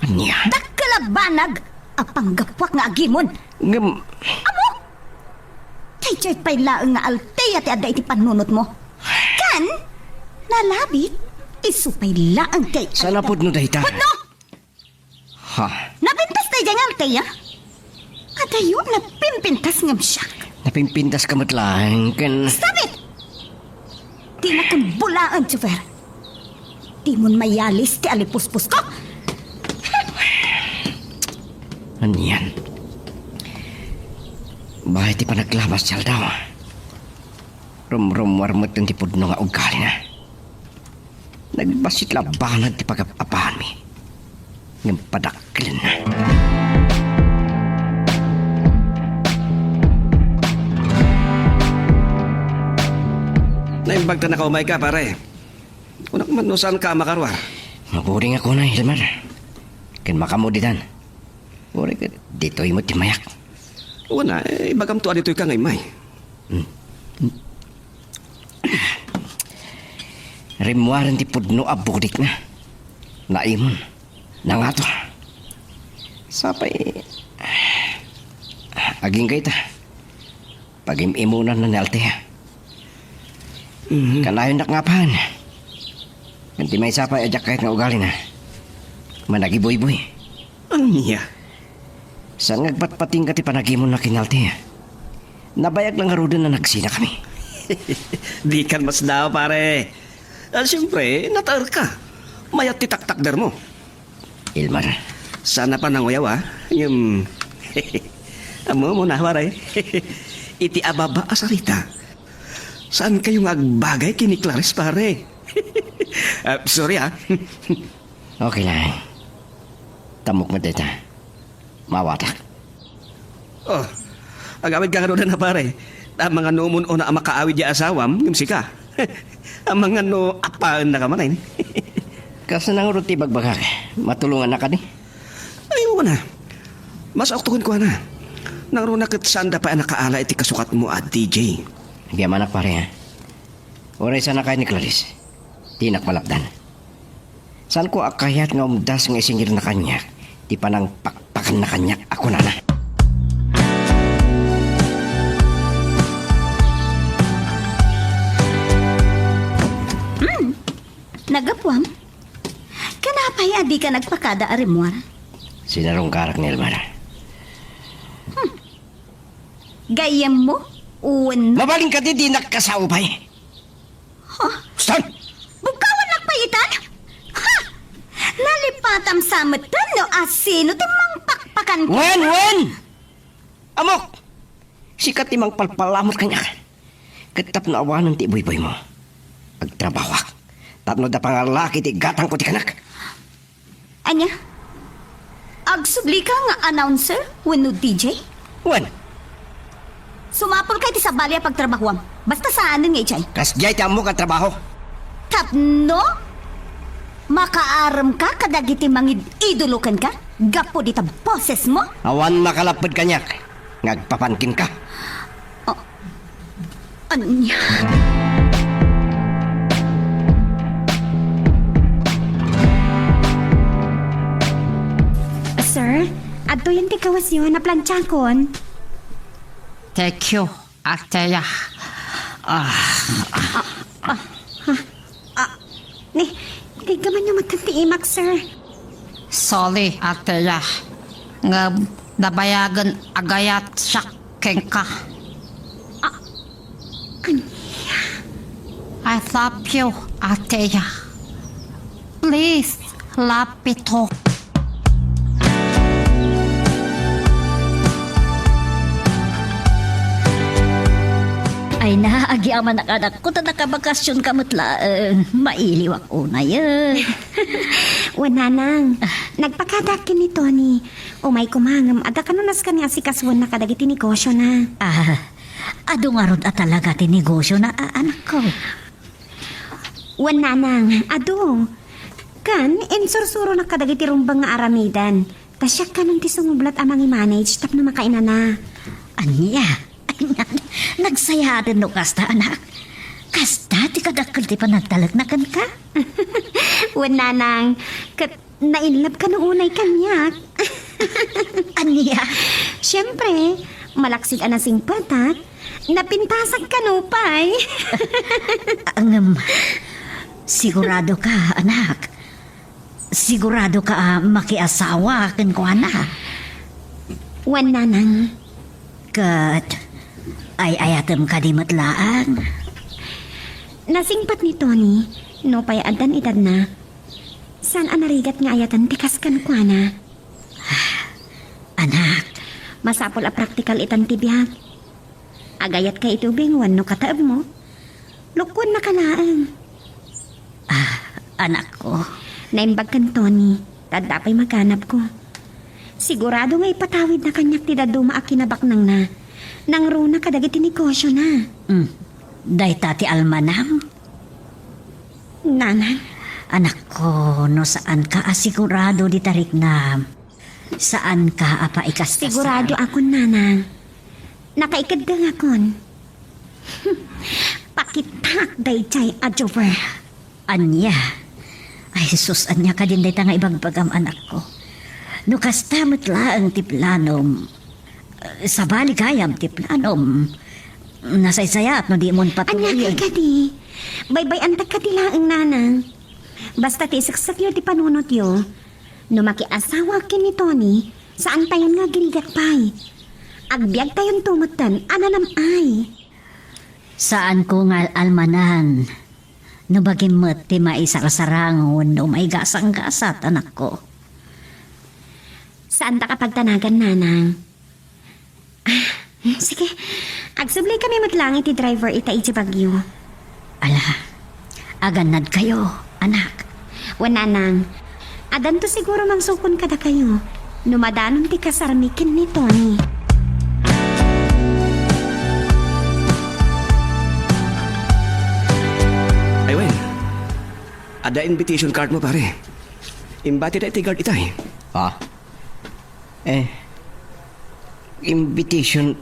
Ania? Dakkel a banag a panggapuak nga agimon. Ngem Amo? Daydiay pay laeng nga Althea ti adda iti pannunotmo. Ken, nalabit, isu pay laeng ti Saan a pudno dayta? Pudno! Ha? Napintas daydiay nga Althea? Adayo, napimpintas ngem siak. Napimpintaska met laeng ken Stop it! Dinakon bulaen, chauffeur. Dimon mayalis ti alipuspusko. Anian? Bahay ti panaglabas ti aldaw. Rumrummuar met ti pudno nga ugalina. Nagbassit la a banag ti pagap-apaanmi. Ngem padakkelenna. Naimbag ta nakaumayka, pare. Kunak man no saanka a makaruar. Maburing a kunay, Elmer. Ken makamudidan. Uray ket ditoy met ti mayak. Wen a, eh, ibagamto a ditoyka nga immay. Hmm. Rimmuaren ti pudno a budikna. Naimon. Nangato. Sapay, agingga ita. Pagim-imonanna ni Althea. Mhm. Kanayonnak nga apayen. Ngem ti maysa pay a diak kayat nga ugalina, managibuybuy. Ania? Saan nga agpatpatingga ti panagimonna ken ni Althea? Nabayag la ngaruden a nagsinakami. Dikan masdaaw, pare. Ah, siempre, nataerka. Mayat ti taktakdermo. Elmer. Saan a pananguyaw, ah. Ngem, ammom, pare. Iti ababa a sarita, saankayo nga agbagay ken ni Clarice, pare. Ah, sorry, ah. Okay lang. Tammok met dayta. Maawatak. Oh, agawidka ngaruden a pare. Amangan no umun-una a makaawid ti asawam, ngem sika. Amangan no apaennaka manen. Kasano ngarud ti ibagbagak? Matulongannaka kadi? Ay, wen a. Masaokto kenkuana. Nangruna ket saanda pay a nakaala iti kasukatmo a D J. Agyamanak, pare, ha? Uray saan a kayat ni Clarice. Dinak malapdan. Saanko a kayat nga umdas nga isingirna kaniak ti panangpakpakanna kaniak a kunana. Hmm. Naggapuam? Kanapay a dika nagpakada a rimmuar? Sinarungkarak ni Elmara. Hmm. Gayyemmo? Wenno? Mabalin kadi dinak kasaupay? Ha? Stan! Bugkawannak pay itan? Ha? Nalipatam sa metten no asino ti mangpakpakan. Wen, wen! Ammok! Sika ti mangpalpalamut kaniak. Ket tapno awanen ti ibuybuymo, agtrabahoak. Tapno da pangarlaki ti igatangko ti kanak. Ania? Agsubli ka nga announcer wenno D J? Wen. Sumapul ka iti sabali a pagtrabahoam. Basta saanen nga idiay. Kasdiay ti ammok a trabaho. Tapno makaarem ka kadagiti mangid-idolo kenka gapu dita bosesmo? Awan makalapped kaniak nga agpapan kenka. Oh. Ania? Sir, adtoyen ti kawesyo, naplantsaakon. Thank you, Atea. Ah. Ah, ah, ah. Ah, ni, tiggamanyo met ti imak, sir. Sorry, Atea. Ngem nabayagen a gayat siak kenka. Ah, ania? I love you, Atea. Please, love me too. Ay na, agyamanak, anakko, ta nakabakasionka met laeng. Mailiwak unay, eh. Wen, nanang, nagpakadaak ken ni Tony. Umay koma ngem adda kano nasken nga asikasuenna kadagiti negosiona. Ah, adu ngarud a talaga ti negosiona, a, anakko? Wen, nanang, adu. Ken insursuronak kadagiti rumbeng nga aramiden. Ta siak kanon ti sumublat a mangi-manage tapno makainana. Ania? Ay, nag-, nagsayaaten no kasta, anak. Kasta ti kadakkel ti panagtalekna kenka. Wen, nanang, ket na-in love kano unay kaniak. Ania? Siempre, malaksid a nasingpetak, napintasak kano pay. Ngem, sigurado ka, anak? Sigurado ka a makiasawa kenkuana? Wen, nanang. Ket ay-ayatem kadi met laeng? Nasingpet ni Tony, nupay addan edadna. Saan a narigat nga ayaten ti kas kenkuana. Anak. Masapul a praktikal itan ti biag. Agayatka iti ubing wenno kataebmo? Lukkuennaka laeng. Ah, anakko. Naimbag ken Tony, ta adda pay maganabko. Sigurado nga ipatawidna kaniak ti dadduma a kinabaknangna. Nangruna kadagiti negosiona. Hmm. Dayta ti almanang? Nanang. Anakko, no saanka a sigurado dita riknam, saanka a paikastasan. Sigurado akon, nanang. Nakaikeddeng akon. Pakitaak daydiay a Jover. Ania? Ay, sus, ania kadin dayta nga ibagbagam, anakko? No kasta met laeng ti planom, eh, sabali gayam ti planom. Nasaysayaat no dimon patuloyen. Ania kadi? Baybay-antak kadi laeng, nanang. Basta ti iseksekyo ti panunotyo. No makiasawa ken ni Tony, saantayon nga agrigat pay. Agbiagtayonto metten a nanam-ay. Saanko nga al-almanan no bagim met ti maisarsarango wenno maigasanggasat, anakko. Saandak a pagtanagan, nanang. Ah, sige. Agsubli kami met laeng iti driver ita iti Baguio. Ala, agannadkayo, anak. Wen, nanang, addanto siguro mangsukon kadakayo no madanon ti kasarmi ken ni Tony. Ay, wen. Adda invitation card mo, pare. Imbatida iti guard itay. Ah? Eh, invitation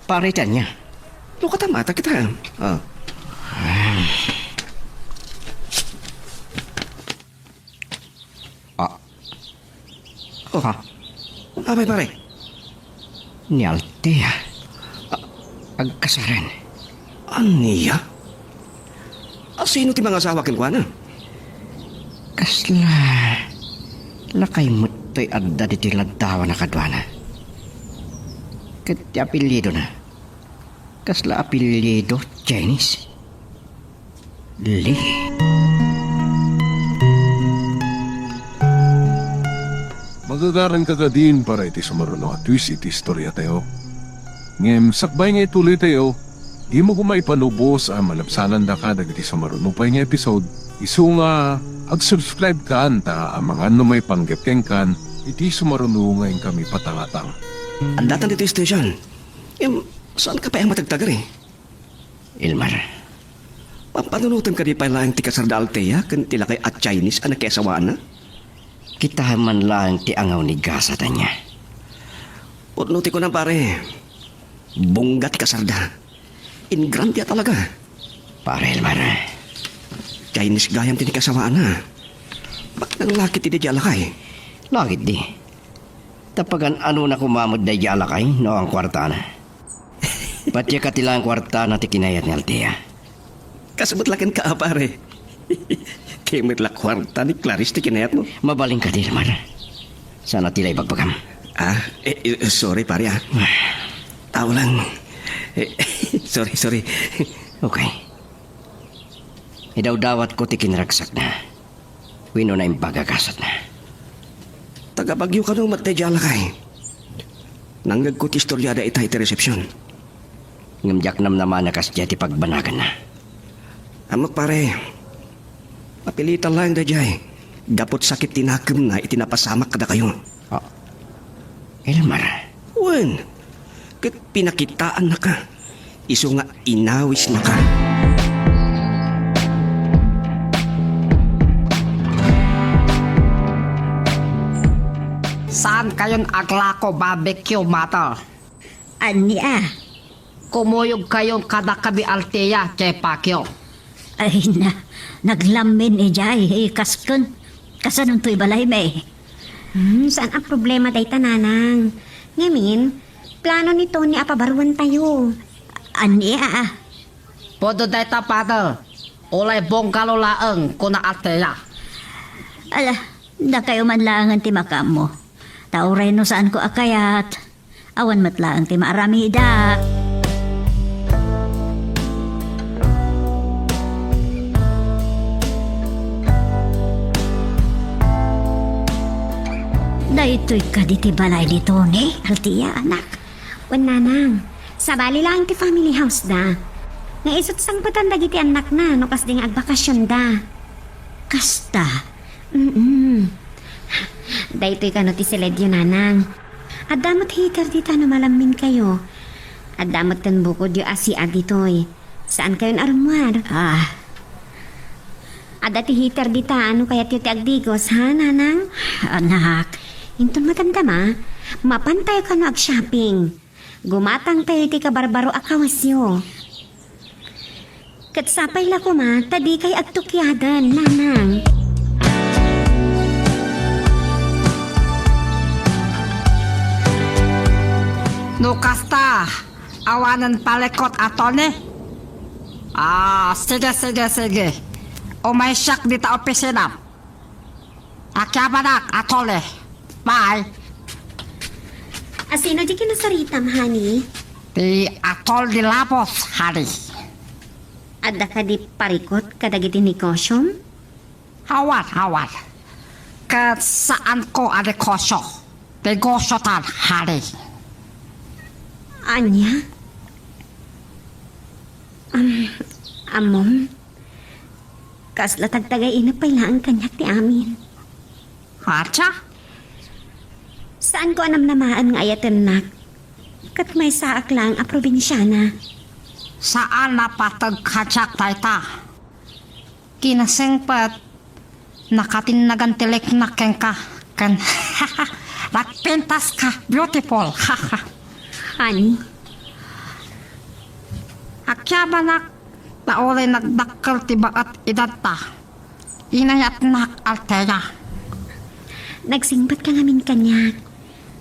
para itay ania? No, katamata kita. Ah. Ha? Apay, pare? Ni Althea. A-, agkasaren. Ania? A, sino ti mangasawa kenkuana? Kasla lakay met toy adda ditoy laddawan a kaduana. Ket ti apelyidona, kasla apelyido Chinese. Lee. Magagaranka kadin para iti sumaruno a twist iti istoriatayo. Ngem sakbay nga ituloytayo, dimo koma ipanubos a malabsanandaka dagiti sumaruno pay nga episode, isu nga ag-subscribe kan ta amangan no maipanggep kenkan iti sumaruno nga inkami patangatang. Addatan ditoy station. Em, saan ka pay a matagtagari? Elmer. Pampanunotem kadi pay laeng ti kasarda Althea ken ti lakay a Chinese a nakiasawaanna? Kitaem man laeng ti angaw ni gasat ania. Pudno ti kunam, pare. Bongga ti kasarda. Ingrande a talaga. Pare Elmer. Chinese gayam ti nakiasawaanna. Bakit nang lakit ti di alakay? Lakit di. Tapagan ano na kumamod daydi alakay no ang kwartana. Pati ka ti lang kwartana ti kinayat ni Althea. Kasabot la kenka a, pare. Ti met la kwarta ni Clarice ti kinayat mo. Mabalin ka, Dilmar. Sana ti la ibagbagam. Ah, eh, eh, sorry, pare, ah. Tao lang. Eh, sorry, sorry. Okay. Idawdawat ko ti kinragsakna. Wenno naimbag a gasatna. Taga Baguio kano met daydi alakay? Nangngegko ti istoriada ita iti resepsion. Ngem diak namnama a kasdiay ti pagbanaganna. Ammok, pare. Mapilitan laeng daydiay. Gapu ti sakit ti nakemna iti napasamak kadakayo. Ah, Elmer. Wen, ket pinakitaannaka. Isu nga inawisnaka. Saan kayon aglako, barbecue mother? Ania? Kumuyog kayon kadakami Althea, Che Pacquiao. Ay na, naglamin idiay, eh, kasken. Kasanonto ibalaymi? Hmm, saan a problema dayta, nanang. Ngamin, plano ni Tony a pabaruentayo. Ania, ah? Pwede dayta, father. Ulay bungalow laeng, kuna Althea. Ala, dakayo man laengen ti makaammo. Ta uray no saanko a kayat, awan met laeng ti maaramida. Daytoy kadi ti balay ni Tony, Althea, anak? Wen, nanang, sabali laeng ti family house da. Nga isu't sangpetan dagiti annakna no kasdi nga agbakasionda. Kasta? Mm-mm. Daytoy kano ti siledyo, nanang. Adda met heater dita no malamminkayo. Adda met ten bukodyo a C R ditoy. Saan kayon a rummuar? Ah. Adda ti heater dita, no kayatyo ti agdigos, ha, nanang? Anak. Inton madamdama, mapantayo kano ag-shopping. Gumatangtayo iti kabarbaro a kawesyo. Ket sapay la koma ta dikay agtukiaden, nanang. No kasta, awanen palikot a Tony? Ah, sige, sige, sige. Umaysiak dita opisina. Akiabanak, atole. Bye. A sino di kinasaritam, honey? Ti atol di labos, honey. Adda kadi parikot kadagiti negosyom? Awan, awan. Ket saanko a negosyo. Negosyo tan, honey. Ania? Am, ammom? Kasla tagtagay-inep pay laeng kaniak ti amin. Acha? Saanko a namnamaen nga ayatennak. Ket maysaak laeng a probinsiana. Saan a pateg kadiak dayta. Kinasengpet, nakatinnagan ti leknak kenka, ken nagpintaska, beautiful. Ani? Akiabanak, ta uray nagdakkel ti baet idadta. Inayatnak, Althea. Nagsingbatka ngamin kaniak.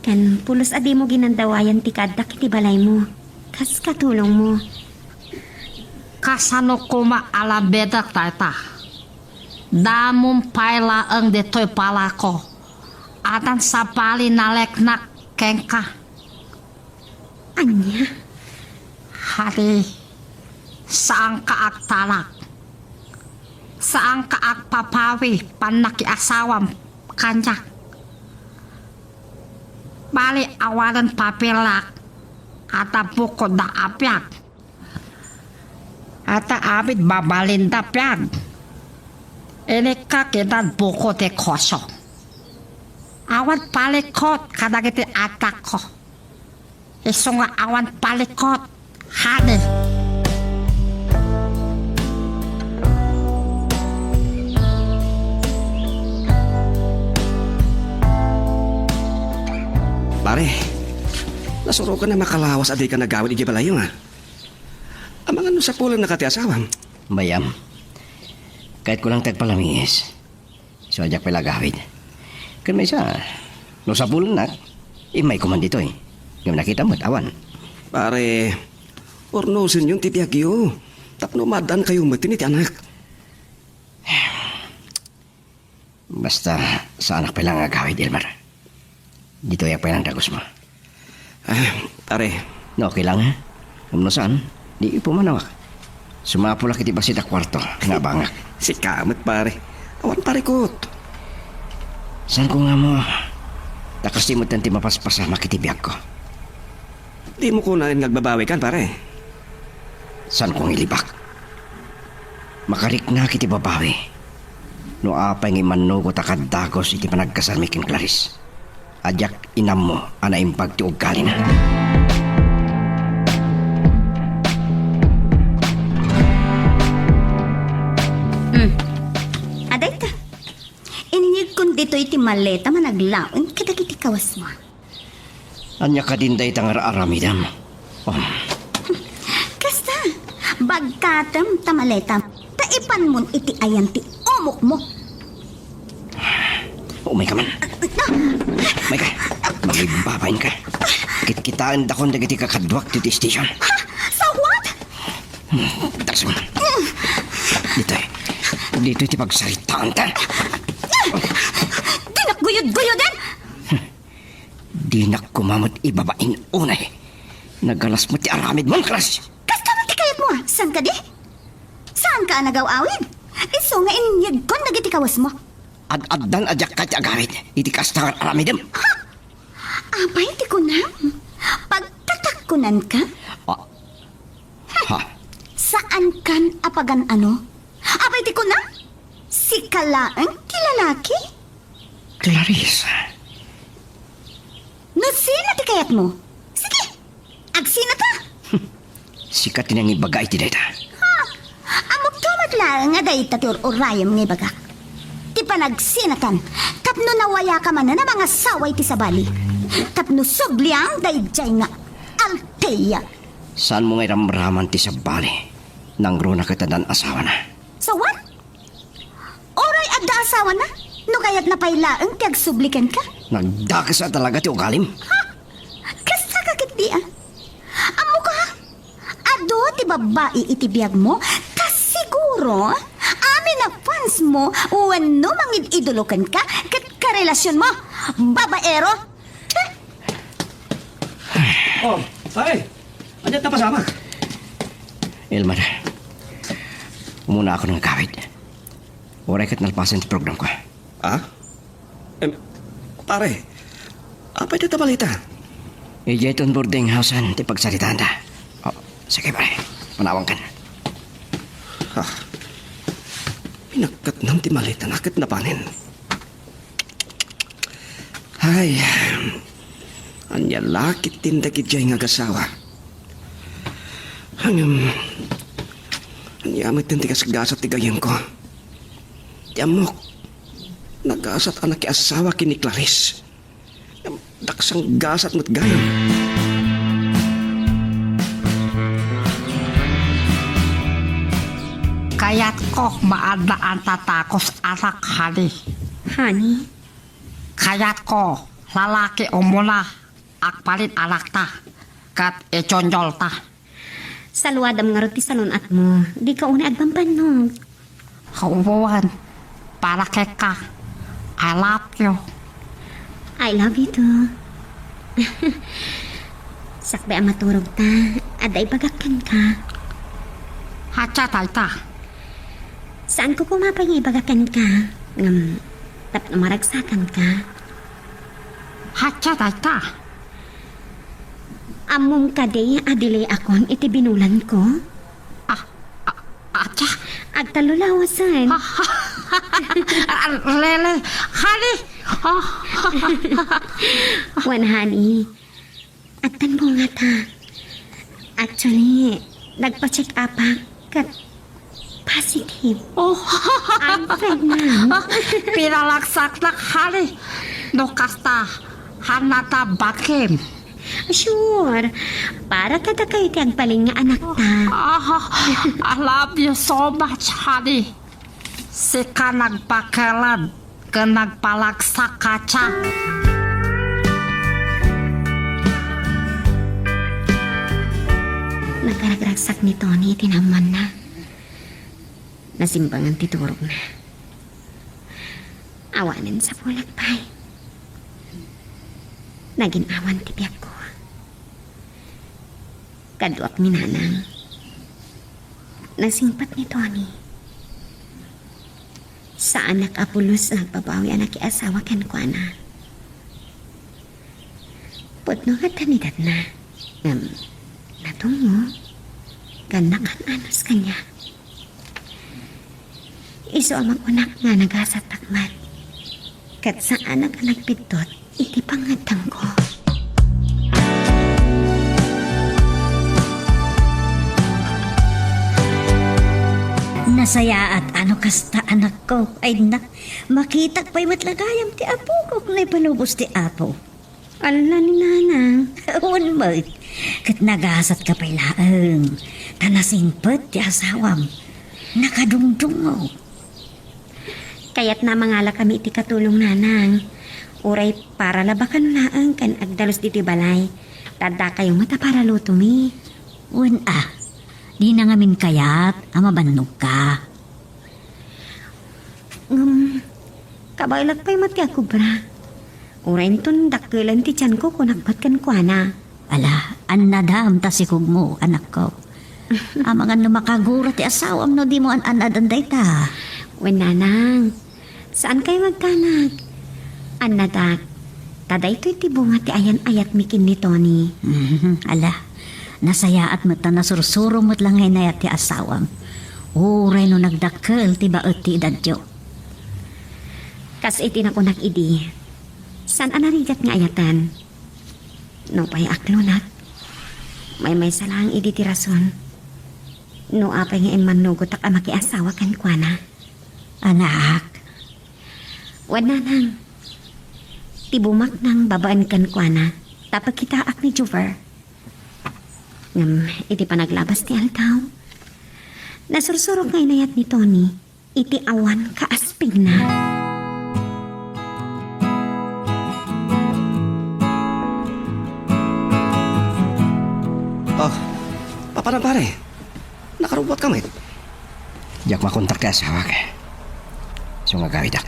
Ken pulos a dimo ginandawayan ti kaaddak iti balaymo. Kas katulongmo. Kasano koma a labidak dayta? Damom pay laeng ditoy balako. Addan sabali naleknak kenka. Ania? Hadi, saanka agtalak. Saanka agpapawi pannakiasawam kaniak. Bali, awanen papelak, adda bukodda a biag. Adda amin mabalinda biag. Inikka ket adda buko ti koso. Awan palikot kadagiti addakko. Isu nga awan palikot, honey. Pare, nasurokan a makalawas a dika nagawid idiay balayyo, a. Amangan no sapulennaka ti asawam. Mayam. Kayatko lang ti agpalamiis. Isu a diak pay la agawid. Ken maysa, no sapulennak, immayko man ditoy. Ngem nakitam met, awan. Pare, urnosenyon ti biagyo. Tapno maaddaankayo met iti anak. Basta, saanak pay la nga agawid, Elmer. Ditoyak pay la nga dagusmo. Ah, pare. No, okay lang, ha? Ngem no saan, di pumanawak. Sumapulak iti bassit a kuarto nga abangak. Sika met, pare. Awan parikot. Saanko nga ammo, ta kas di met ti mapaspasamak iti biagko. Dimo kunaen nga agbabawikan, pare? Saanko nga ilibak. Makariknak iti babawi. No apay nga immannugot a kaddagus iti panagkasarmi ken Clarice, a diak inammo a naimbag ti ugalina. Hmm. Adayta. Inyegkon ditoy ti maleta a naglaeng kadagiti kawasmo. Ania kadin dayta nga ar-aramidem? Um. Kasta, bagkatem ta maletam, ta ipanmon iti ayan ti umokmo. Umay ka man. Ah! Umay ka. Mangibbabain ka. Kitkitaendakon dagiti kakaduak ti station. Ha? So what? Dasam. Ditoy. Ditoy ti pagsaritaanta. Dinak guyod-guyoden! Dinak koma met ibabain unay. Nagalas met ti aramidmon, Clarice. Kasta met ti kayatmo, a? Saan kadi? Saanka a nagaw-awid? Isu nga inyegkon dagiti kawasmo. Ad-addan a diak kayat ti agawid iti kasta nga aramidem. Ha? Apay ti kunam? Pagtatakkunanka? Ah. Ha? Saankan a pagan-ano? Apay ti kunam? Sika laeng ti lalaki? Clarice. No sino ti kayatmo? Sige, agsinaka! Sika ti nangibaga iti dayta. Ha? Ammok met laeng a dayta ti ur-urayem nga ibagak. Ti panagsinakan, tapno nawayaka manen a mangasawa iti sabali. Tapno subliam daydiay nga Althea. Saanmo nga iramraman ti sabali? Nangruna ket addan asawana. So what? Uray adda asawana, no kayatna pay laeng ti agsubli kenka? Nagdakes a talaga ti ugalim. Ha? Kasta ka ketdi, a? Ammoka, ha? Adu ti babbai iti biagmo, ta siguro, amin a fansmo wenno mangid-idolo kenka ket karelasionmo. Babaero! Oh, pare. Ania ti napasamak? Elmer, umunaakon nga agawid. Uray ket nalpasen ti programko. Ah? Em, pare, apay dayta a maleta? Idiay ton boarding house-an ti pagsaritaanta. Oh, sige, pare. Manawankan. Ah, pinakkatnam ti maletana ket napanen. Ay, ania la ketdin dagidiay nga agasawa? Ngem, ania met ti gasatgasat ti gayyemko? Ti ammok, nagasat a nakiasawa ken ni Clarice. Ngem, daksang gasat met gayam. Kayatko maadda a tatakus, anak, honey. Honey? Kayatko, lalaki umuna, agbalin anakta, ket idionyolta. Saluadam ngarud ti salun-atmo, dika unay agbambannog. Wen, para kenka, I love you. I love you too. Sakbay a maturogta, adda ibagak kenka. Hadia dayta? Saanko koma pay nga ibaga kenka, ngem tapno maragsakanka. Hadia dayta? Ammom kadi a diliakon iti binulanko? Ah, ah, adia? Agtallo lawasen. Ah, really? Honey? Ah. Wen, honey, addan bungata. Actually, nagpa-check up ak ket positive. Oh. I'm pregnant. Pinalagsaknak, honey. No kasta, hanna ta bakim. Sure. Para kadakayo ti agbalin nga anakta. Ah, I love you so much, honey. Sika nagpakeled ken nagpalagsak, adia. Nagragragsak ni Tony iti naammoanna. Nasimbangan ti turogna. Awanen sapulek pay. Nagin-awan ti biagko. Kaduak ni Nanang. Nasingpet ni Tony. Saanak a pulos nga agbabawi a nakiasawa kenkuana. Pudno nga adda ni dadna. Ngem, natungo, ken nakan-anos kaniak. Isu a makunak nga nagasattak met, ket saanak a nagbiddut iti pangngeddengko. Nasayaat a no kasta, anakko, ay na, makitak pay met la gayam ti apokok no ipalubos ti Apo. Ala ni Nanang. Wen met. Ket nagasatka pay laeng. Ta nasingpet ti asawam. Nakadungdungngo. Kayatna a mangalakami iti katulong, Nanang. Uray para labakan laeng ken agdalus ditoy balay. Ta addakayo met a paralutomi. Wen a, dina ngamin kayat a mabannogka. Ngem, kabaelak pay met ti agkubra. Uray inton dakkelen ti tianko, kunak met kenkuana. Ala, annadam ta sikogmo, anakko. Amangan no makagura ti asawam no dimo an-annadan dayta. Wen, Nanang, saankayo nga agkanag? Annadak, ta daytoy ti bunga ti ayan-ayatmi ken ni Tony. Mhm, ala, nasayaat met ta nasursuro met la nga inayat ti asawam. Uray no nagdakkel ti baet ti edadyo. Kas iti nakunak idi, saan a narigat nga ayaten. Nupay aklonak, maymaysa laeng idi ti rason. No apay nga immannugotak a makiasawa kenkuana. Anak. Wen, Nanang. Ti bumaknang babaen kenkuana, ta pagkitaak ni Jover. Ngem, iti panaglabas ti aldaw, nasursurok nga inayat ni Tony iti awan kaaspingna. Oh, papanam, pare? Nakarubbuatka met? Diak makontak ti asawak. Isu nga agawidak.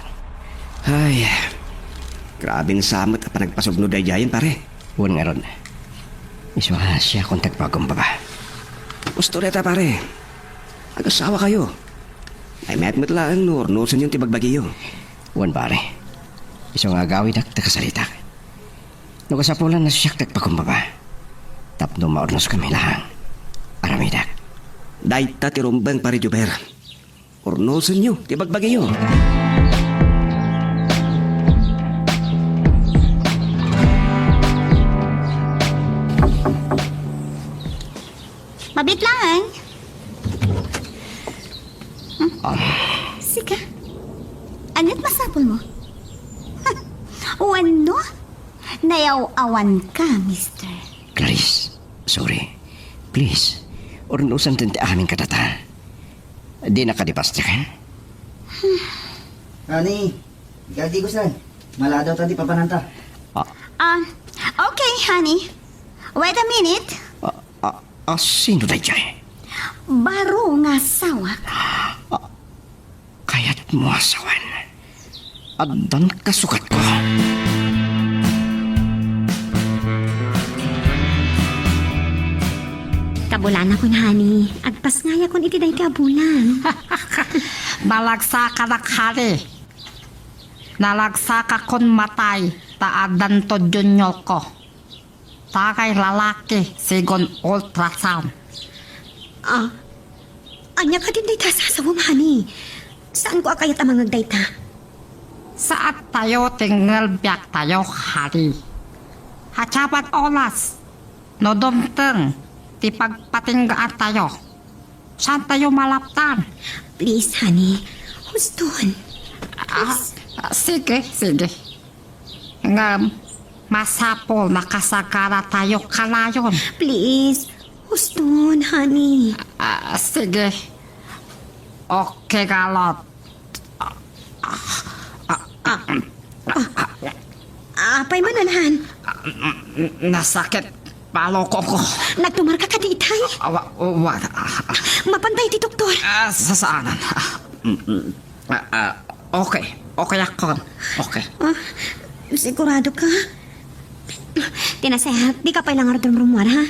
Ay, grabe nga samet a panagpasubno daydiayen, pare. Wen ngarud. Isu a siakon ti agpakumbaba. Husto dayta, pare. Agasawakayo. Maymayat met laeng no urnosenyon ti bagbagiyo. Wen, pare. Isu nga agawidak ti kasaritak. No kasapulan, siak ti agpakumbaba. Tapno maurnoskami laeng. Aramidak. Dayta ti rumbeng, Pare Jover. Urnosenyo ti bagbagiyo. Mabiit laeng. Hmm? Ah. Sika? Ania't masapulmo? Wenno, nayaw-awanka, mister? Clarice, sorry. Please, urnosen ti amin kadata. Dina kadi pastiken? Honey, ikaw di gustuhan. Maladaw ta di papananta. Ah. Ah, okay, honey. Wait a minute. Ah, ah, ah, sino daydiay? Baro nga asawak. Ah, kayat mo asawan? Addan kasukat ko. Kabulanakon, honey. Agpasngayakon iti daytoy a bulan. Nalagsakanak, honey. Nalagsakakon matay ta addanto junior ko. Tagay lalaki, sigun ultrasound. Ah, ania kadin dayta a sasawem, honey? Saanko a kayat a mangngeg dayta. Saan tayo ti ngelbiak tayo, honey. Atiaman oras, no dumteng ti pagpatinggaan tayo, saan tayo malaptan? Please, honey. Huston. Ah, ah, sige, sige. Ngem, masapul a kasagara tayo kanayon. Please, huston, honey. Ah, sige. Okay, galot. Ah, ah, ah, ah, ah. Apay man, han? Nasakit palukongko. Nagtumarka kadi itay? Ah, wa-, wa-, Mapantay ti doktor. Ah, sasaanan. Ah, mm, mm. Ah, ah, okay. Okay akon. Okay. Ah, sigurado ka? Ti nasayaat, dika pay la ngarud rumrumuar, ha?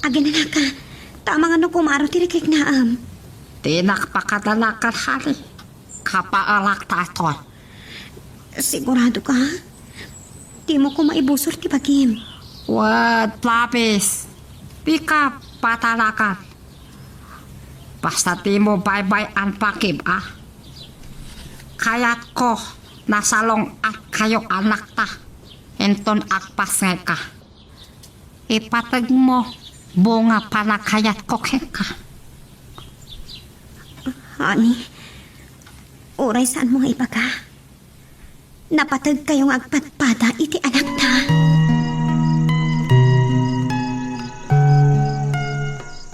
Aginanaka. Ta amangan no kumaro ti rikrik na, am. Dinak pakadanakan, honey. Kapaelak ta itoy. Sigurado ka? Dimo koma ibusor ti bagim. Wad, lapis. Dika patalakan. Basta dimo baybay-an bagim, a? Kayatko, nasalong-atkayo anakta. Inton agpasngayka. Ipategmo, bunga panagkayatko kenka. Honey, uray saanmo nga ibaga, napategkayo nga agpadpada iti anakta.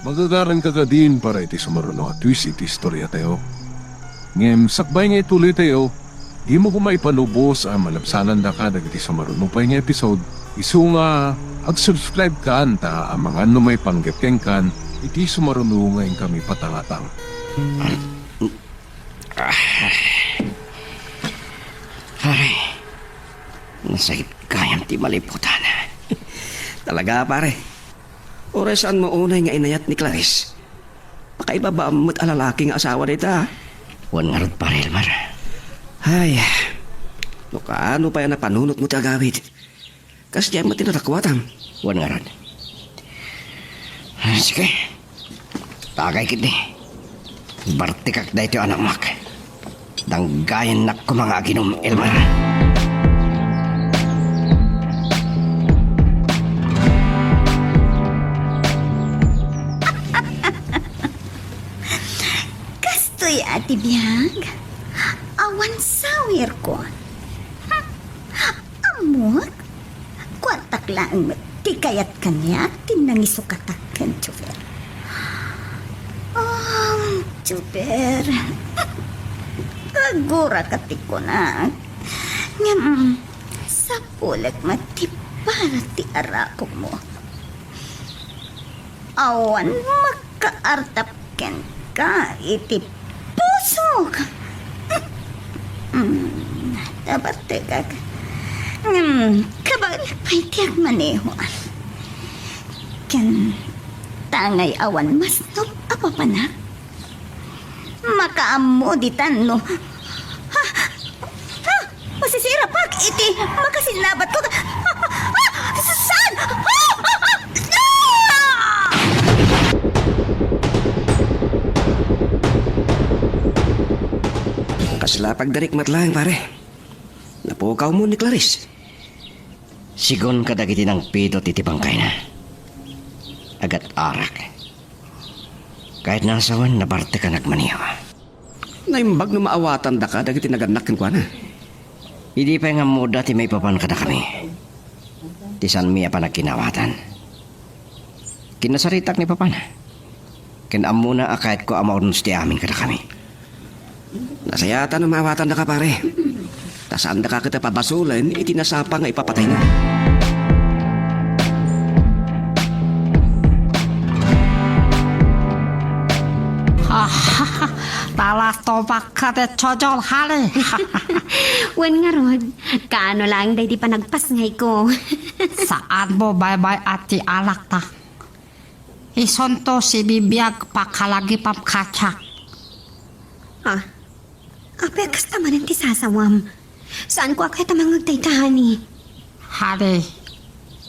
Magagaranka kadin para iti sumaruno a twist iti istoriatayo. Ngem sakbay nga ituloytayo, dimo koma ipalubos a malabsanandaka dagiti sumaruno pay nga episode, isu nga ag-subscribe kan ta amangan no maipanggep kenkan iti sumaruno nga inkami patangatang. Pare, nasakit gayam ti maliputan. Talaga, pare. Uray saanmo unay nga inayat ni Clarice. Pakaibabaam met a lalaki nga asawa dayta. Wen ngarud, Pare Elmer. Ay, no kaano pay a napanunotmo ti agawid. Kasdiay met ti nadakuatam. Wen ngarud. Ah, sige. Tagay ketdi. Bartekak daytoy a naammoak. Danggayannak koma nga aginum, Elmer. Kastoy a ti biag, awan sawirko. Ammok, kuartak laeng met ti kayat kaniak ti nangisukatak ken Jover. Oh, Jover, aguraka ti kunak. Ngem, sapulek met ti para ti arakokmo. Awan makaartap kenka iti pusok. Mm, nabartekak. Mm, kabaelak pay ti agmaneho. Ken tangay awan masnop a papanak. Makaammo ditan no. Ha? Ha? Masisirapak iti makasinnabatko. Ah! Saan? Ah! Ah! Ah! Kasla pagdarik met laeng, pare. Napukawmo ni Clarice. Sigun kadagiti nangpidot iti bangkayna. Agat-arak. Kayatna a sawen, nabartek a nagmaniho. Naimbag no maawatandaka dagiti nagannak kenkuana. Idi pay nga ammoda ti maipapan kadakami, ti saanmi a panagkinaawatan. Kinnasaritak ni Papana. Ken ammona a kayatko a maurnos ti amin kadakami. Nasayaatan a maawatandaka, pare. Ta saandaka ket a pabasolen iti nasapa nga ipapatayna. Ah, talato bakka de chojol, honey. Wen ngarud, kaano laeng daydi panagpasngayko? Saanmo baybay-at ti alakta. Isunto sibibiag pakalagipam kaniak. Ah, apay a kasta manen ti sasawam? Saanko a kayat a mangngeg dayta, honey. Honey,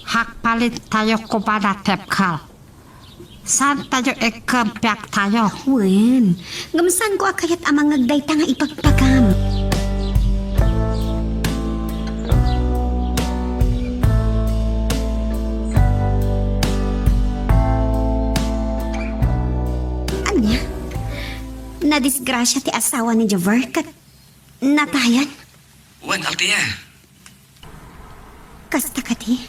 agpalintayo koma a tepkal. Saantayo ikempiak tayo. Wen, ngem saanko a kayat a mangngeg dayta nga ipagpagam. Ania? Nadisgrasia ti asawa ni Jover ket natayan? Wen, Althea. Kasta kadi?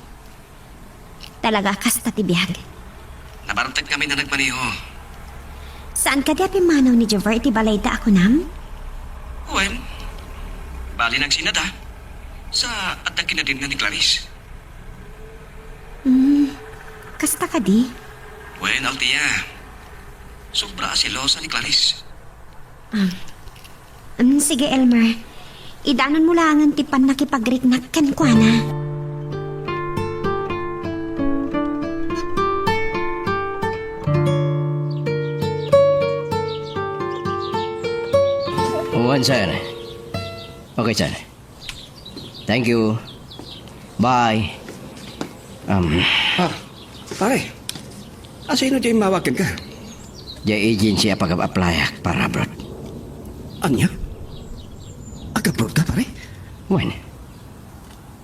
Talaga kasta ti biag? Nabartek ngamin a nagmaneho. Saan kadi a pimmanaw ni Jover iti balayda a kunam? Wen, bali nagsinada. Sa adda kinadinna ni Clarice. Hmm, kasta kadi? Wen, Althea. Sobra a selosa ni Clarice. Ah. Mm, sige, Elmer. Idanonmo laengen ti pannakipagriknak kenkuana. Wen, sir. Okay, sir. Thank you. Bye. Um, Ah, pare. Asino diay immawag kenka? Diay agency a pag-aplayak para abroad. Ania? Ag-abroad ka, pare? Wen,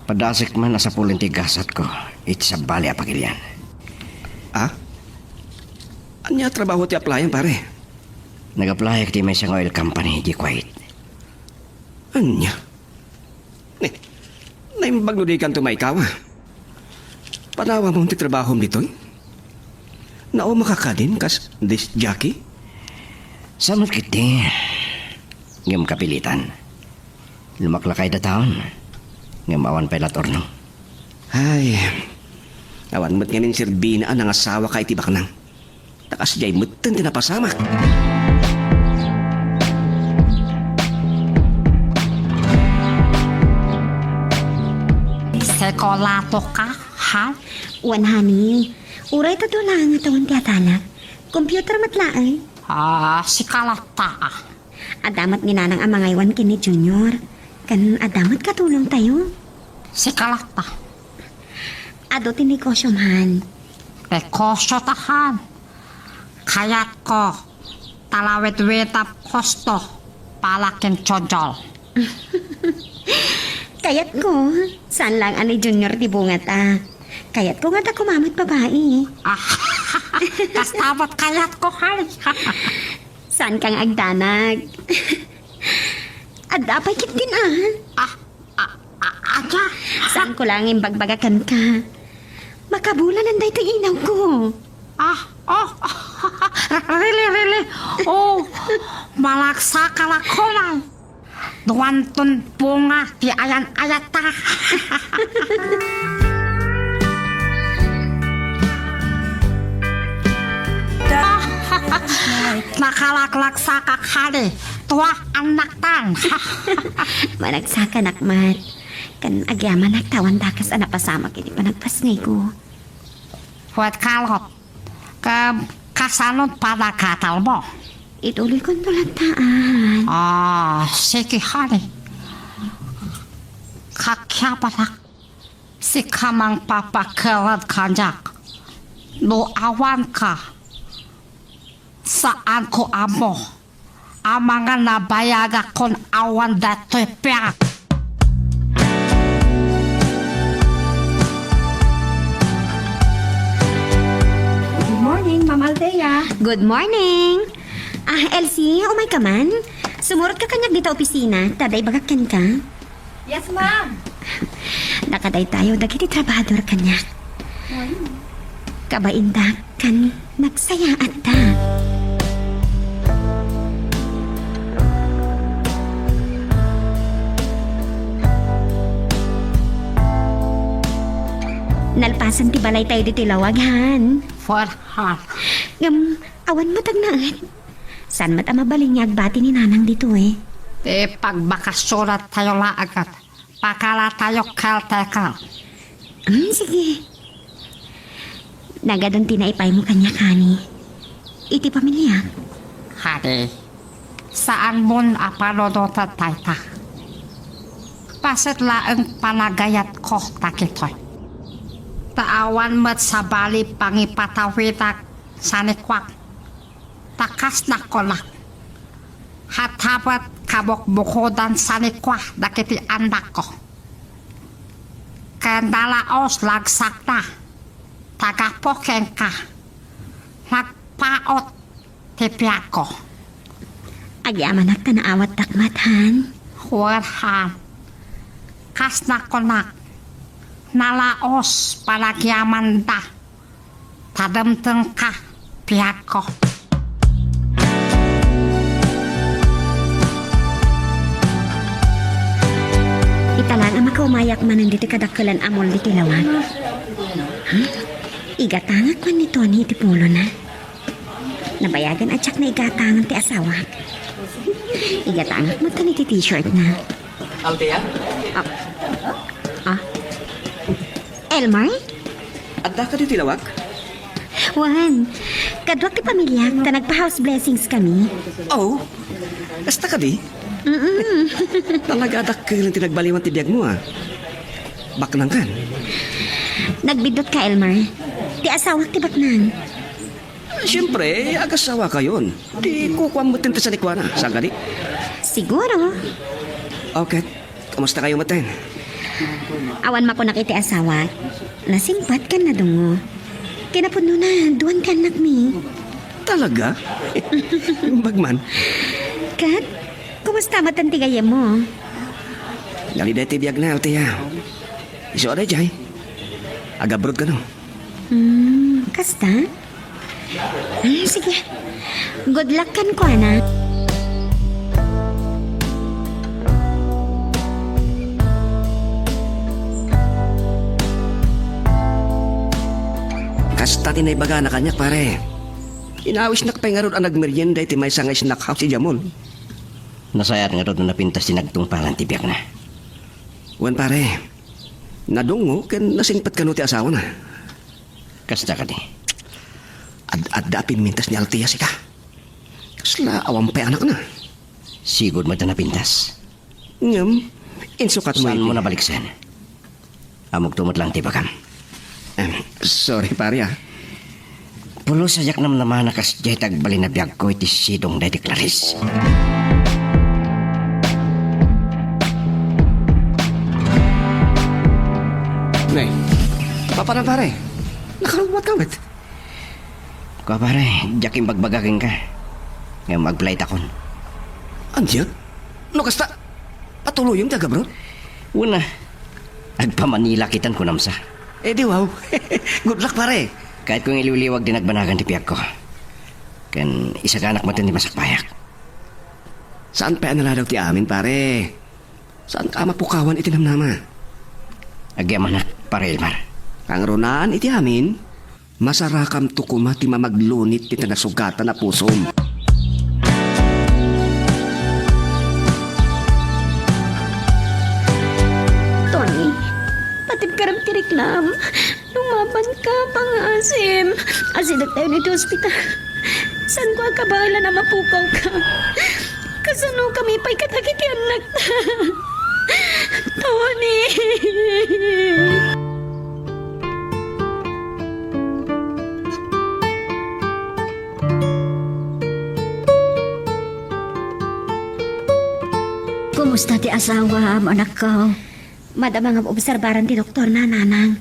padasek man a sapulen ti gasatko iti sabali a pagilian. Ah? Ania a trabaho ti aplayan, pare? Nag-aplayak ti maysa nga oil company idiay Kuwait. Ania? Ne, naimbag no dikanto maikaw, a. Panawamon ti trabahom ditoy? Naumaka kadin kas disc jockey? Sa met ketdi. Ngem kapilitan. Lumaklakay dataon. Ngem awan pay la turno. Ay, awan met ngamin serbina a nangasawaka iti baknang. Ta kasdiay metten ti napasamak. Sekolatoka, ha? Wen, honey. Uray ta dua laeng nga tawen ti atalek. Computer met laeng. Ah, sika latta, ah. Adda met ni Nanang a mangaywan ken ni Junior. Ken adda met katulongtayo. Sika latta. Adu ti negosiom, han. Negosio ta, han. Kayatko, talawidwidam husto, pala ken chojol. Kayatko, saan laeng a ni Junior ti bungata. Kayatko ngata koma met babai. Ah, kasta met kayatko, han. Saanka nga agdanag. Adda pay ketdin, ah. Ah, ah, ah, ania? Saanko laeng imbagbaga kenka. Makabulanen daytoy inawko. Ah, oh. Really, really? Oh, malagsakan a kunam. Duanton bunga ti ayan-ayatta. Nakalaglagsak, honey. Tua, annaktan. Managsakanak met. Ken agyamanak ta awan dakes a napasamak iti panagpasngayko. Wen, kalot. Ken kasano ti panagkatalmo? Ituloykonto latta, han. Ah, sige, honey. Kagyamanak, sika mangpapakered kaniak. No awanka, saanko ammo. Amangan a nabayagakon awan datoy piak. Good morning, Ma'am Althea. Good morning. Ah, Elsie, umayka man? Sumurotka kaniak dita opisina, ta adda ibagak kenka. Yes, ma'am. Nakadaydayaw dagiti trabahador kaniak. Kabaindak ken nagsayaatta. San ti balaytayo ditoy lawag, han? Farhan. Ngem, awan met agnaed. Saan met a mabalin nga agbati ni Nanang ditoy? Ti pagbakasyonatayo laeng ket pakalatayo kaltekel. Hmm, sige. Nagadan ti naipaymo kaniak, honey. Iti pamiliak. Honey, saanmon a panunoten dayta. Paset laeng panagayatko dagitoy. Ta awan met sabali pangipatawidak sanikuak. Ta kasnak kunak. Hatta met kabukbukodan sanikuak dagiti annakko. Ken nalaos lagsakna. Ta gapu kenka, nagpaut ti biagko. Agyamanak ta naawatdak met, han? Wen, han. Kasnak kunak, nalaos panagyamanda. Ta dimdimka, biagko. Ita laeng a makaumayak manen ditoy kadakkelan a mall ditoy lawag. Hmm? Igatangak man ni Tony iti pulona. Nabayagen a diak naigatangan ti asawak. Igatangak met iti t-shirtna. Althea? Ah. Ah. Elmar? Adda kadi ti lawag? Wen, kaduak ti pamiliak ta nagpa-house blessings kami. Oh, kasta kadi? Mm-mm. Talaga a dakkel ti nagbaliwan ti biagmo, ah. Baknang kan? Nagbiddut ka, Elmar. Ti asawak ti baknang. Siyempre, agasawakayon. Ti kukuam met ti sanikuana, saan kadi? Siguro. Okay. Kumusta kayo met? Awan makunak iti asawak. Nasingpet ken nadungngo. Kinapudnona, duan ti annakmi. Talaga? Bagman. Ket, kumusta met ti gayyemmo? Nalida ti biagna, Althea. Isu a daydiay. Agabroad kano. Hmm, kasta? Hmm, sige. Good luck kenkuana. Kasta ti naibagana kaniak, pare. Inawisnak pay ngarud a nagmerienda iti maysa nga snack house idiay mall. Nasayaat ngarud no napintas ti nagtungpalan ti biagna. Wen, pare. Nadungngo ken nasingpet kano ti asawana. Kasta kadi? Ad-adda a pimmintas ni Althea sika. Kasla awan pay anakna. Sigud met a napintas. Ngem, insukatmo iti... Saanmo nabaliksan? Ammok met laeng ti ibagam. Em, sorry, pare, ah. Pulos a diak namnamana kasdiay ti agbalin a biagko iti sidong daydi Clarice. Nay, papanan, pare? Nakarugmat ka met? Kua, pare, diak imbagbaga kenka. Ngem agflightakon. Ania? No kasta, patuloyem ti agabroad? Wen a. Agpa-Manila kitan kunam sa. Eh, di wow. Good luck, pare. Kayatko nga iliwliwag ti nagbanagan ti biagko. Ken isaganak met ti masakbayak. Saan pay a naladaw ti amin, pare? Saanka a mapukawan iti namnama? Agyamanak, pare Elmar. Kangrunaan iti amin, masarakamto koma ti mamaglunit iti nasugatan a pusom. Tony, patibkarem ti riknam. Lumabanka, pangaasim. Asidegtayon iti ospital. Saanko a kabaelan a mapukawka. Kasano kami pay kadagiti annakta? Tony! Kumusta ti asawam, anakko? Madama nga obserbaran ti doktorna, nanang.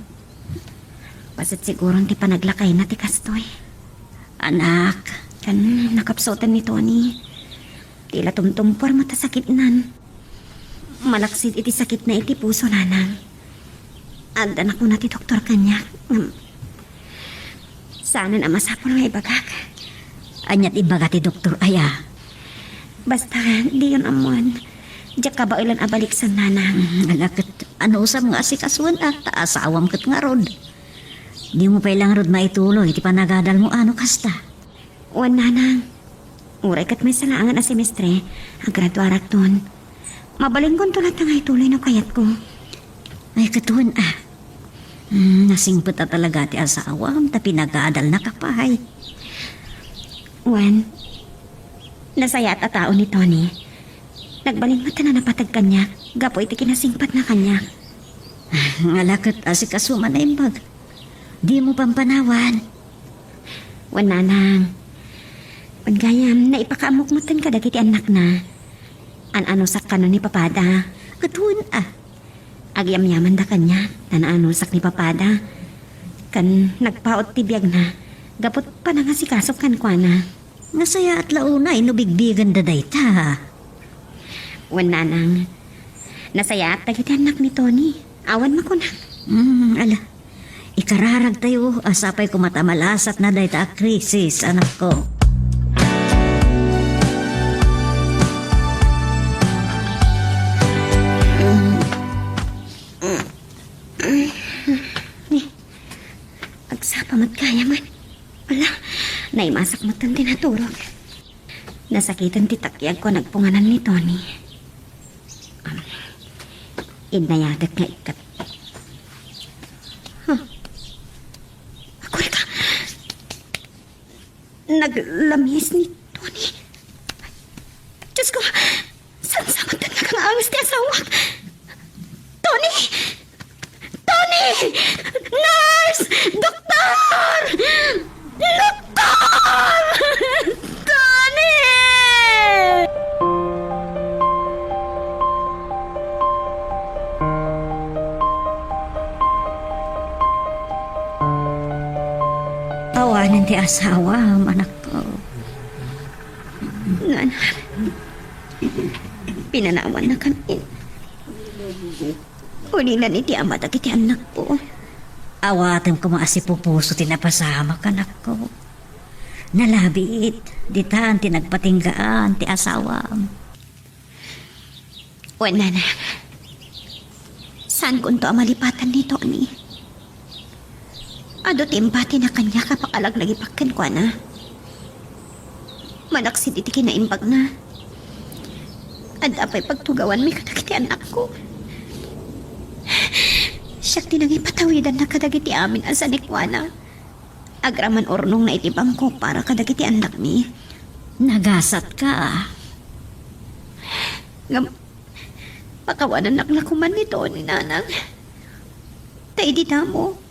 Paset siguron ti panaglakayna ti kastoy. Anak, ken nakapsuten ni Tony. Ti la tumtumpor met a sakitnan. Malaksid iti sakitna iti puso, nanang. Adda nakuna ti doktor kaniak, ngem saanen a masapul nga ibagak. Ania ti ibaga ti doktor aya? Basta, diyon ammoen. Diak kabaelan a baliksan, nanang. Mm, ala ket, anusam nga asikasuen a, ta asawam ket ngarud. Dimo pay la ngarud maituloy ti panagadalmo a no kasta? Wen, nanang. Uray ket maysa laengen a semestre, agraduarakton. Mabalinkonto latta nga ituloy no kayatko. Ay, ket wen a. Hmm, nasingpet a talaga ti asawam, ta pinagadalnaka pay. Wen, nasayaat a tao ni Tony. Nagbalin met a napateg kaniak, gapu iti kinasingpetna kaniak. Ngala ket asikaso man naimbag. Dimo pampanawan. Wen, nanang. Wen gayam, naipakaammok metten kadagiti annakna. An-anusak kano ni papada. Ket wen a. Agyamyamanda kaniak, ta naanusak ni papada. Ken nagpaut ti biagna, gapu ti panangasikasok kenkuana. Nasayaat la unay no bigbigenda dayta. Wen, nanang. Nasayaat dagiti annak ni Tony. Awan makunak. Hmm, ala. Ikararagtayo a sapay koma ta malasatna dayta a krisis, anakko. Agsapa met gayam. Ala, naimasak met ti naturog. Nasakiten ti takyagko a nagpunganan ni Tony. Innayatek nga ikkat. Huh. Agurika! Naglamis ni Tony. Diyos ko! Saan sa man nga kangaangas ti asawak? Tony! Tony! Nurse! Doktor! Doktor! Tony! Awanen ti asawam, anakko. Nana, pinanawanna kami. Unay la iti ama dagiti annakko. Awatem koma a sipupuso ti napasamak, anakko. Nalabit, ditan ti nagpatinggaan ti asawam. Wen, nana, saankonto a malipatan ni Tony. Adu ti impatina kaniak a pakalaglagipak kenkuana. Manaksit iti kinaimbagna, adda pay pagtugawanmi kadagiti annakko. Siak ti nangipatawidanna kadagiti amin a sanikuana. Agraman urnongna iti bangko para kadagiti annakmi. Nagasatka. Ngem, pakawanennak la koma ni Tony, nanang. Ta idi damo,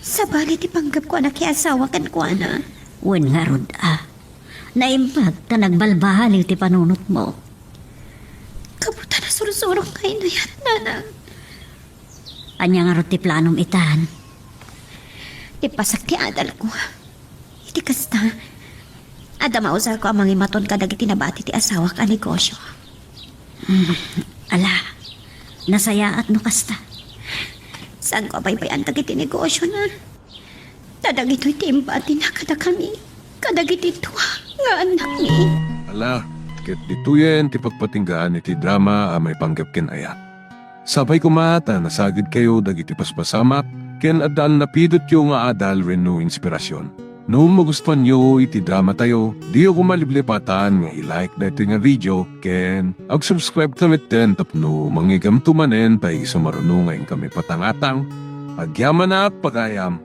sabali ti panggepko a nakiasawa kenkuana. Wen ngarud a. Naimbag ta nagbalbaliw ti panunotmo. Gapu ta nasursurok nga inayat, nanang. Ania ngarud ti planom itan? Ipasak ti adalko. Iti kasta, adda mausarko a mangimaton kadagiti nabati ti asawak a negosio. Hmm, ala, nasayaat no kasta. Saanko a baybay-an dagiti negosiona. Ta dagitoy ti imbatina kadakami, kadagiti dua nga annakmi. Ala, ket ditoyen ti pagpatinggaan iti drama a maipanggep ken ayat. Sapay koma ta nasagidkayo dagiti paspasamak ken adda a napidotyo nga adal wenno inspirasyon. No magustuanyo iti dramatayo, diyo koma liplipatan nga i-like daytoy nga video ken ag-subscribe ta metten tapno mangigamto manen ta isu maruno nga inkami patangatang. Agyamanak, pagayam!